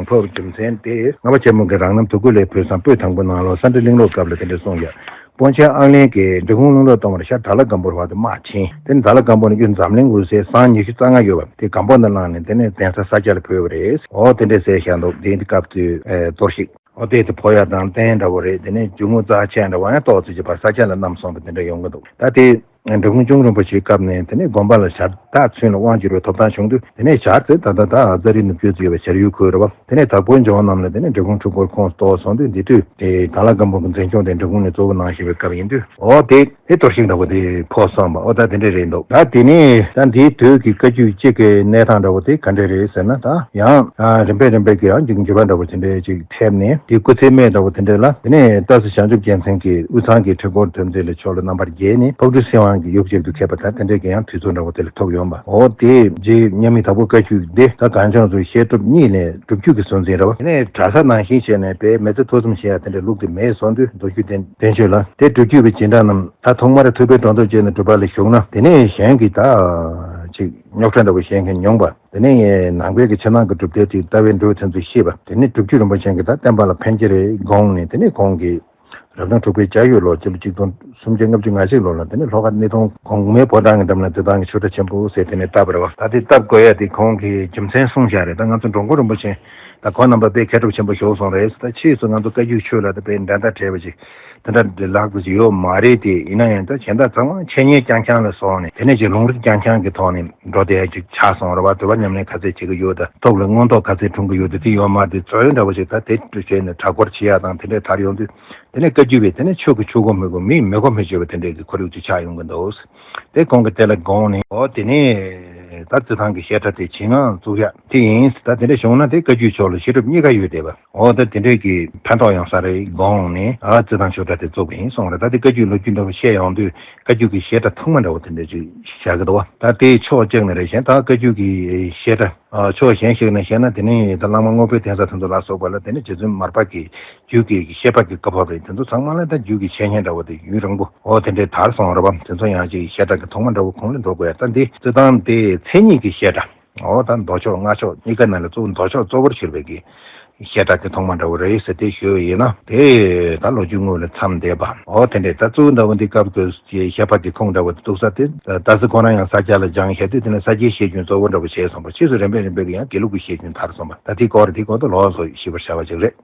ཕོག་པའི་རྒྱུ་མཚན་དེ་ལྔ་པ་ཆེན་མོ་གི་རང་རྣམ་དུ་ཀུ་ལའི་བོད་སང་པོད་དང་པོ་ནང་ལོགས་ས་འབྲི་གླིང་ལོག་སྐབས་ལ་དེ་འདྲ་གསུངས་ཡོད། དཔོན་ཆེན་ཨང་གླིང་གིས་འབྲི་གུང་གླིང་ལོག་གཏོང་བར་ཤར་དྭགས་ལྷ་སྒམ་པོར་བར་དུ་དམག་ཕྱིན། དེ་ནས་དྭགས་ལྷ་སྒམ་པོ་ནས་གཡུ་འཛམ་གླིང་དབུ་རྩེ་སང་ཉི་ཤུ་རྩ་ལྔ་ཡོད་པ་དེ་སྒམ་པོ་ནས་བླངས་ནས་དེ་ནས་གདན་ས་ས་སྐྱ་ལ་བོད་པ་རེད། འོ་དེ་འདྲས་ཟེར་བཞག་འདུག་དེ་འདི་སྐབས་དུས་གཏོར་བཤིག་འོ་དེ་དེ་ཕོག་ཡ་དང་རྟེན་འདྲ་བོ་རེད། དེ་ནས་རྒྱུ་དངོས་རྩ་ཆེན་འདྲ་བོ་ཡང་ཏོག་ཙམ་གྱི་བར་ས་སྐྱ་ལ་བསྣམས་སོང་བ་དེ་འདྲ་ཡོང་གི་འདུག་ད་དེ་འབྲི་གུང་གཅུང་རིན་པོ་ཆེའི་སྐབས་ནས་དེ་ནས་དགོན་པ་ལ་ཞབས་བདག་ཚུན་ལ་དབང་བསྒྱུར་བའི་ཐོབ་ཐང་བྱུང་དུས་དེ་ནས་ཞར་ཚེ་ད་ལྟ་ད་ཨ་ཙ་རི་ནུབ་རྒྱུད་ཚུད་པའི་བྱར་ཡུལ་ཁུལ་རེད་བ། དེ་ནས་དྭགས་པོའི་འབྱོར་བ་རྣམས་ལ་དེ་ནས་འབྲི་གུང་འཁྲུག་པོར་ཁོངས་གཏོགས་སོང་དུས་འདི་དུས་དེ་དྭགས་ལྷ་སྒམ་པོ་གི་འཛིན་སྐྱོང་དེ་འབྲི་གུང་ནས་གཙོ་བོ་གནང་བཞིན་པའི་སྐབས་ཡིན་དུས་འོ་དེ་དེ་གཏོར་བཤིག་འདྲ་བོ་དེ་ཕོག་སོང་བ། འོ་ད་དེ་འདྲ་རེད་འདུག་ད་དེ་ནས་ད་འདིའི་དུས་ཀྱི་བཀའ་བརྒྱུད་གཅིག་གི་གནས་སྟངས་འདྲ་བོ་དེ་ག་འདྲ་རེད་ཟེར་ན། ད་ཡང་རིམ་པས་རིམ་པས་ཀྱི་ཡང་འགྱུར་བ་འདྲ་བོ་དེ་འདྲ་ཅིག་ཐེབས་ནས་དེ་སྐུ་ཚེ་སྨད་འདྲ་བོ་དེ་འདྲ་ལ་དེ་ནས་ཏཱ་སི་བྱང་ཆུབ་རྒྱལ་མཚན་གྱིས་དབུས་གཙང་གི་ཁྲི་སྐོར་དོན་མཛད་ལ་ཕྱོགས་ལ་རྣམ་པར་རྒྱལ་ནས་ཕག་གྲུ་སྲིད་དབང་གི་ཡུག་ཅིག་ཏུ་ཁེབས་པ་ད་དེ་འདྲའི་གི་ཡང་དུས་ཚོད་འདྲ་བོ་དེ་ལ་ཐུག་ཡོང་བ། འོ་དེ་རྗེ་མཉམ་མེད་དྭགས་པོ་བཀའ་བརྒྱུད་འདི་ད་གངས་ལྗོངས་སུ་བཤད་སྒྲུབ་གཉིས་ལས་སྒྲུབ་བརྒྱུད་ཀྱི་སྲོལ་འཛིན་རེད་བ། དེ་ནས་གྲྭ་ས་ནང་བཞིན་བྱས་ནས་དཔེ་མི་ཚེ་ཐོ་འཚམ་བྱེད་ཡ་དེ་འདྲའི་ལུགས་དེ་མེད་སོང་དུས་མདོ་རྒྱུད་བསྟན་བསྟན་བཅོས་ལ་དེ་སྒྲུབ་བརྒྱུད་པའི་སྦྱིན་བདག་རྣམས་ད་ཐོག་མར་ཐུབ་པའི་སྒྲོ་འདོགས་བཅད་ནས་སྒྲུབ་པ་ལ་ཞུགས་ན་དེ་ནས་གཞན་གྱིས་ད་ཅིག་རྙོག་དྲ་འདྲ་བོ་བཤད་མཁན་ཉུང་བ། དེ་ནས་ནང་པའི་གི་ཕྱི་ནང་གི་གྲུབ་འབྲས་དེ་ལྟ་བའི་འགྲོས་དེ་ཚོ་ཤེས་པ། དེ་ནས་སྒྲུབ་བརྒྱུད་རིན་པོ་ཆེ་གི་ད་བསྟན་པ་ལ་ཕན་གྱི་རེད་དགོངས་ནས་དེ་ནས་ཁོང་གིས་རབ་བྱུང་དྲུག་པའི་བྱ་ཡོས་ལོ་སྤྱི་ལོ་གཅིག་སྟོང་སུམ་བརྒྱ་ལྔ་བཅུ་ང་གཅིག་ལོ་ལ་དེ་ནས་ལྷོ་ཁ་སྣེ་གདོང་གོང་མའི་ཕོ་བྲང་གི་འགྲམ་ལ་རྩེད་ཐང་གི་ཆོས་གྲྭ་ཆེན་པོ་ཟེར་དེ་ནས་བཏབ་པ་རེད་བ། ད་དེ་བཏབ་དགོས་ཡ་དེ་ཁོང་གིས་རྒྱུ་མཚན་གསུངས་བཞག་རེད། ད་ང་ཚོ་འགྲོ་མགོན་རིན་པོ་ཆེ་ད་ཁོང་རྣམ་པ་དཔེ་མཁས་གྲུབ་ཆེན་པོ་ཞུགས་སོང་རེད། ད་ཕྱིས་སུ་ང་ཚོ་བཀའ་བརྒྱུད་ཆོས་ལ་ད་དཔེ་འགྲན་ཟླ་བྲལ་བ་ཅིག་དེ་འདྲ་ལག་ཏུ་ཡོད་མ་རེད་དེ། ཡིན་ན་ཡང་ད་གཞན་དག་ཚང་མ་འཆད་ཉན་རྐྱང་རྐྱང་ལ་སོང་ནས་དེ་ནས་ཅིག་ལུང་རིགས་རྐྱང་རྐྱང་གི་ཐོག་ནས་འགྲོ་བསྡད་ཡ་ཅིག་ཆགས་སོང་རེད་བ། སྒྲུབ་པ་ཉམས་ལེན་ག་ཚད་བྱེད་ཀྱི་ཡོད་ད་སྟོབས་ལ་མངོན་རྟོགས་ག་ཚད་འཁྲུངས་ཀྱི་ཡོད་ད་དེ་ཡོད་མ་རེད་དེ། རྩོད་འདྲ་བོ་ཅིག་ད་དེ་བྱས་ནས་གྲྭ་སྐོར་བྱེད་ཡ་དང་དེ་འདྲའི་དར་ཡོང་དུས་དེ་ནས་བཀའ་བརྒྱུད་པས་དེ་ནས་ཆོས་ཀྱི་ཆོས་སྒོ་མི་དགོས། མིས་མི་གོ་མི་ཆོད་པ་དེ་འདྲའི་གི་ཁོར་ཡུག་ཅིག་ཆགས་ཡོང་གི་འདུག་དེ་ཁོང་གིས་དེ་ལ་དགོངས་ནས་འོ་དེ་ནས་ད་རྩེད་ཐང་གི་བཤད་གྲྭ་དེ་ཇེ་མང་བཙུགས་ཡ་དེ་ཡིན། ད་དེ་འདྲ་བྱུང་ན་དེ་བཀའ་བརྒྱུད་ཕྱོགས་ལ་བཤད་སྒྲུབ་གཉིས་ཀ་ཡོད་བསྡད་པ། འོ་ད་དེ་འདྲའི་གི་ཕན་ཐོགས་ཡོང་ས་རེད་དགོངས་ནས་ཨ་རྩེད་ཐང་ཆོས་གྲྭ་དེ་བཙུགས་པ་ཡིན་གསུངས་རེད། ད་དེ་བཀའ་བརྒྱུད་ལོ་རྒྱུས་འདྲ་བོ་བཤད་ཡོང་དུས་བཀའ་བརྒྱུད་ཀྱི་བཤད་གྲྭ་ཐོག་མ་འདྲ་བོ་དེ་འདྲ་ཅིག་བཞག་གི་འདུག་བ། ད་དེ་ཕྱོགས་གཅིག་ནས་རེད། གཞན་ད་བཀའ་བརྒྱུད་ཀྱི་བཤད་གྲྭ་ཨ་ཕྱོགས་གཞན་ཞིག་ནས་བཤད་ན་དེ་ནི་ད་བླ་མ་དངོས་པོའི་གདན་ས་དེ་ཚོ་ལ་སོགས་པ་ལ་དེ་ནི་རྗེ་བཙུན་མར་པ་གི་རྒྱུད་ཀྱི་བཤད་པ་གི་བཀའ་བབས་རེད། དེ་ཚོ་ཚང་མ་ལ་ད་རྒྱུད་ཀྱི་འཆད་ཉན་འདྲ་བོ་དེ་ཡུན་རིང་པོ་འོ་དེ་འདྲའི་དར་སོང་རེད་བ། དེ་ཚོ་ཡང་ཅིག་བཤད་གྲྭ་གི་ཐོག་མ་འདྲ་བོ་ཁོངས་ལ་འགྲོ་དགོས་ཡ། ད་འདི་རྩེད་ཐང་དེ་མཚན་ཉིད་ཀྱི་བཤད་གྲྭ། འོ་ད་མདོ་ཕྱོགས་སྔགས་ཕྱོགས་གཉིས་ཀ་ནང་ལ་གཙོ་བོ་མདོ་ཕྱོགས་གཙོ་བོར་གྱུར་པའི་གི་བཤད་གྲྭ་གི་ཐོག་མ་འདྲ་བོ་རེད་ཟེར་དེ་ཞུས་པ་ཡིན་ན། དེ་ད་ལོ་རྒྱུས་དངོས་ལ་མཚམས་འདས་པ། འོ་དེ་འདྲས་ད་གཙོ་བོ་འདྲ་བོ་འདི་སྐབས་དེ་བཤད་པ་གི་ཁུངས་འདྲ་བོ་དེ་གཏུགས་ས་དེ་ད་སི་ཁོ་རང་ཡང་ས་སྐྱ་ལ་སྦྱངས་བཞག་དུས་དེ་ནས་ས་སྐྱའི་བཤད་རྒྱུན་གཙོ་བོ་འདྲ་བོ་བྱས་སོང་བ། ཕྱིས་སུ་རིམ་པས་རིམ་པས་ཀྱི་ཡང་དགེ་ལུགས་ཀྱི་བཤད་རྒྱུན་དར་སོང་བ། ད་དེ་སྐོར་དེ་སྐོར་དུ་ལོགས་སུ་ཞིབ་པར་བྱ་བ་ཅིག་རེད།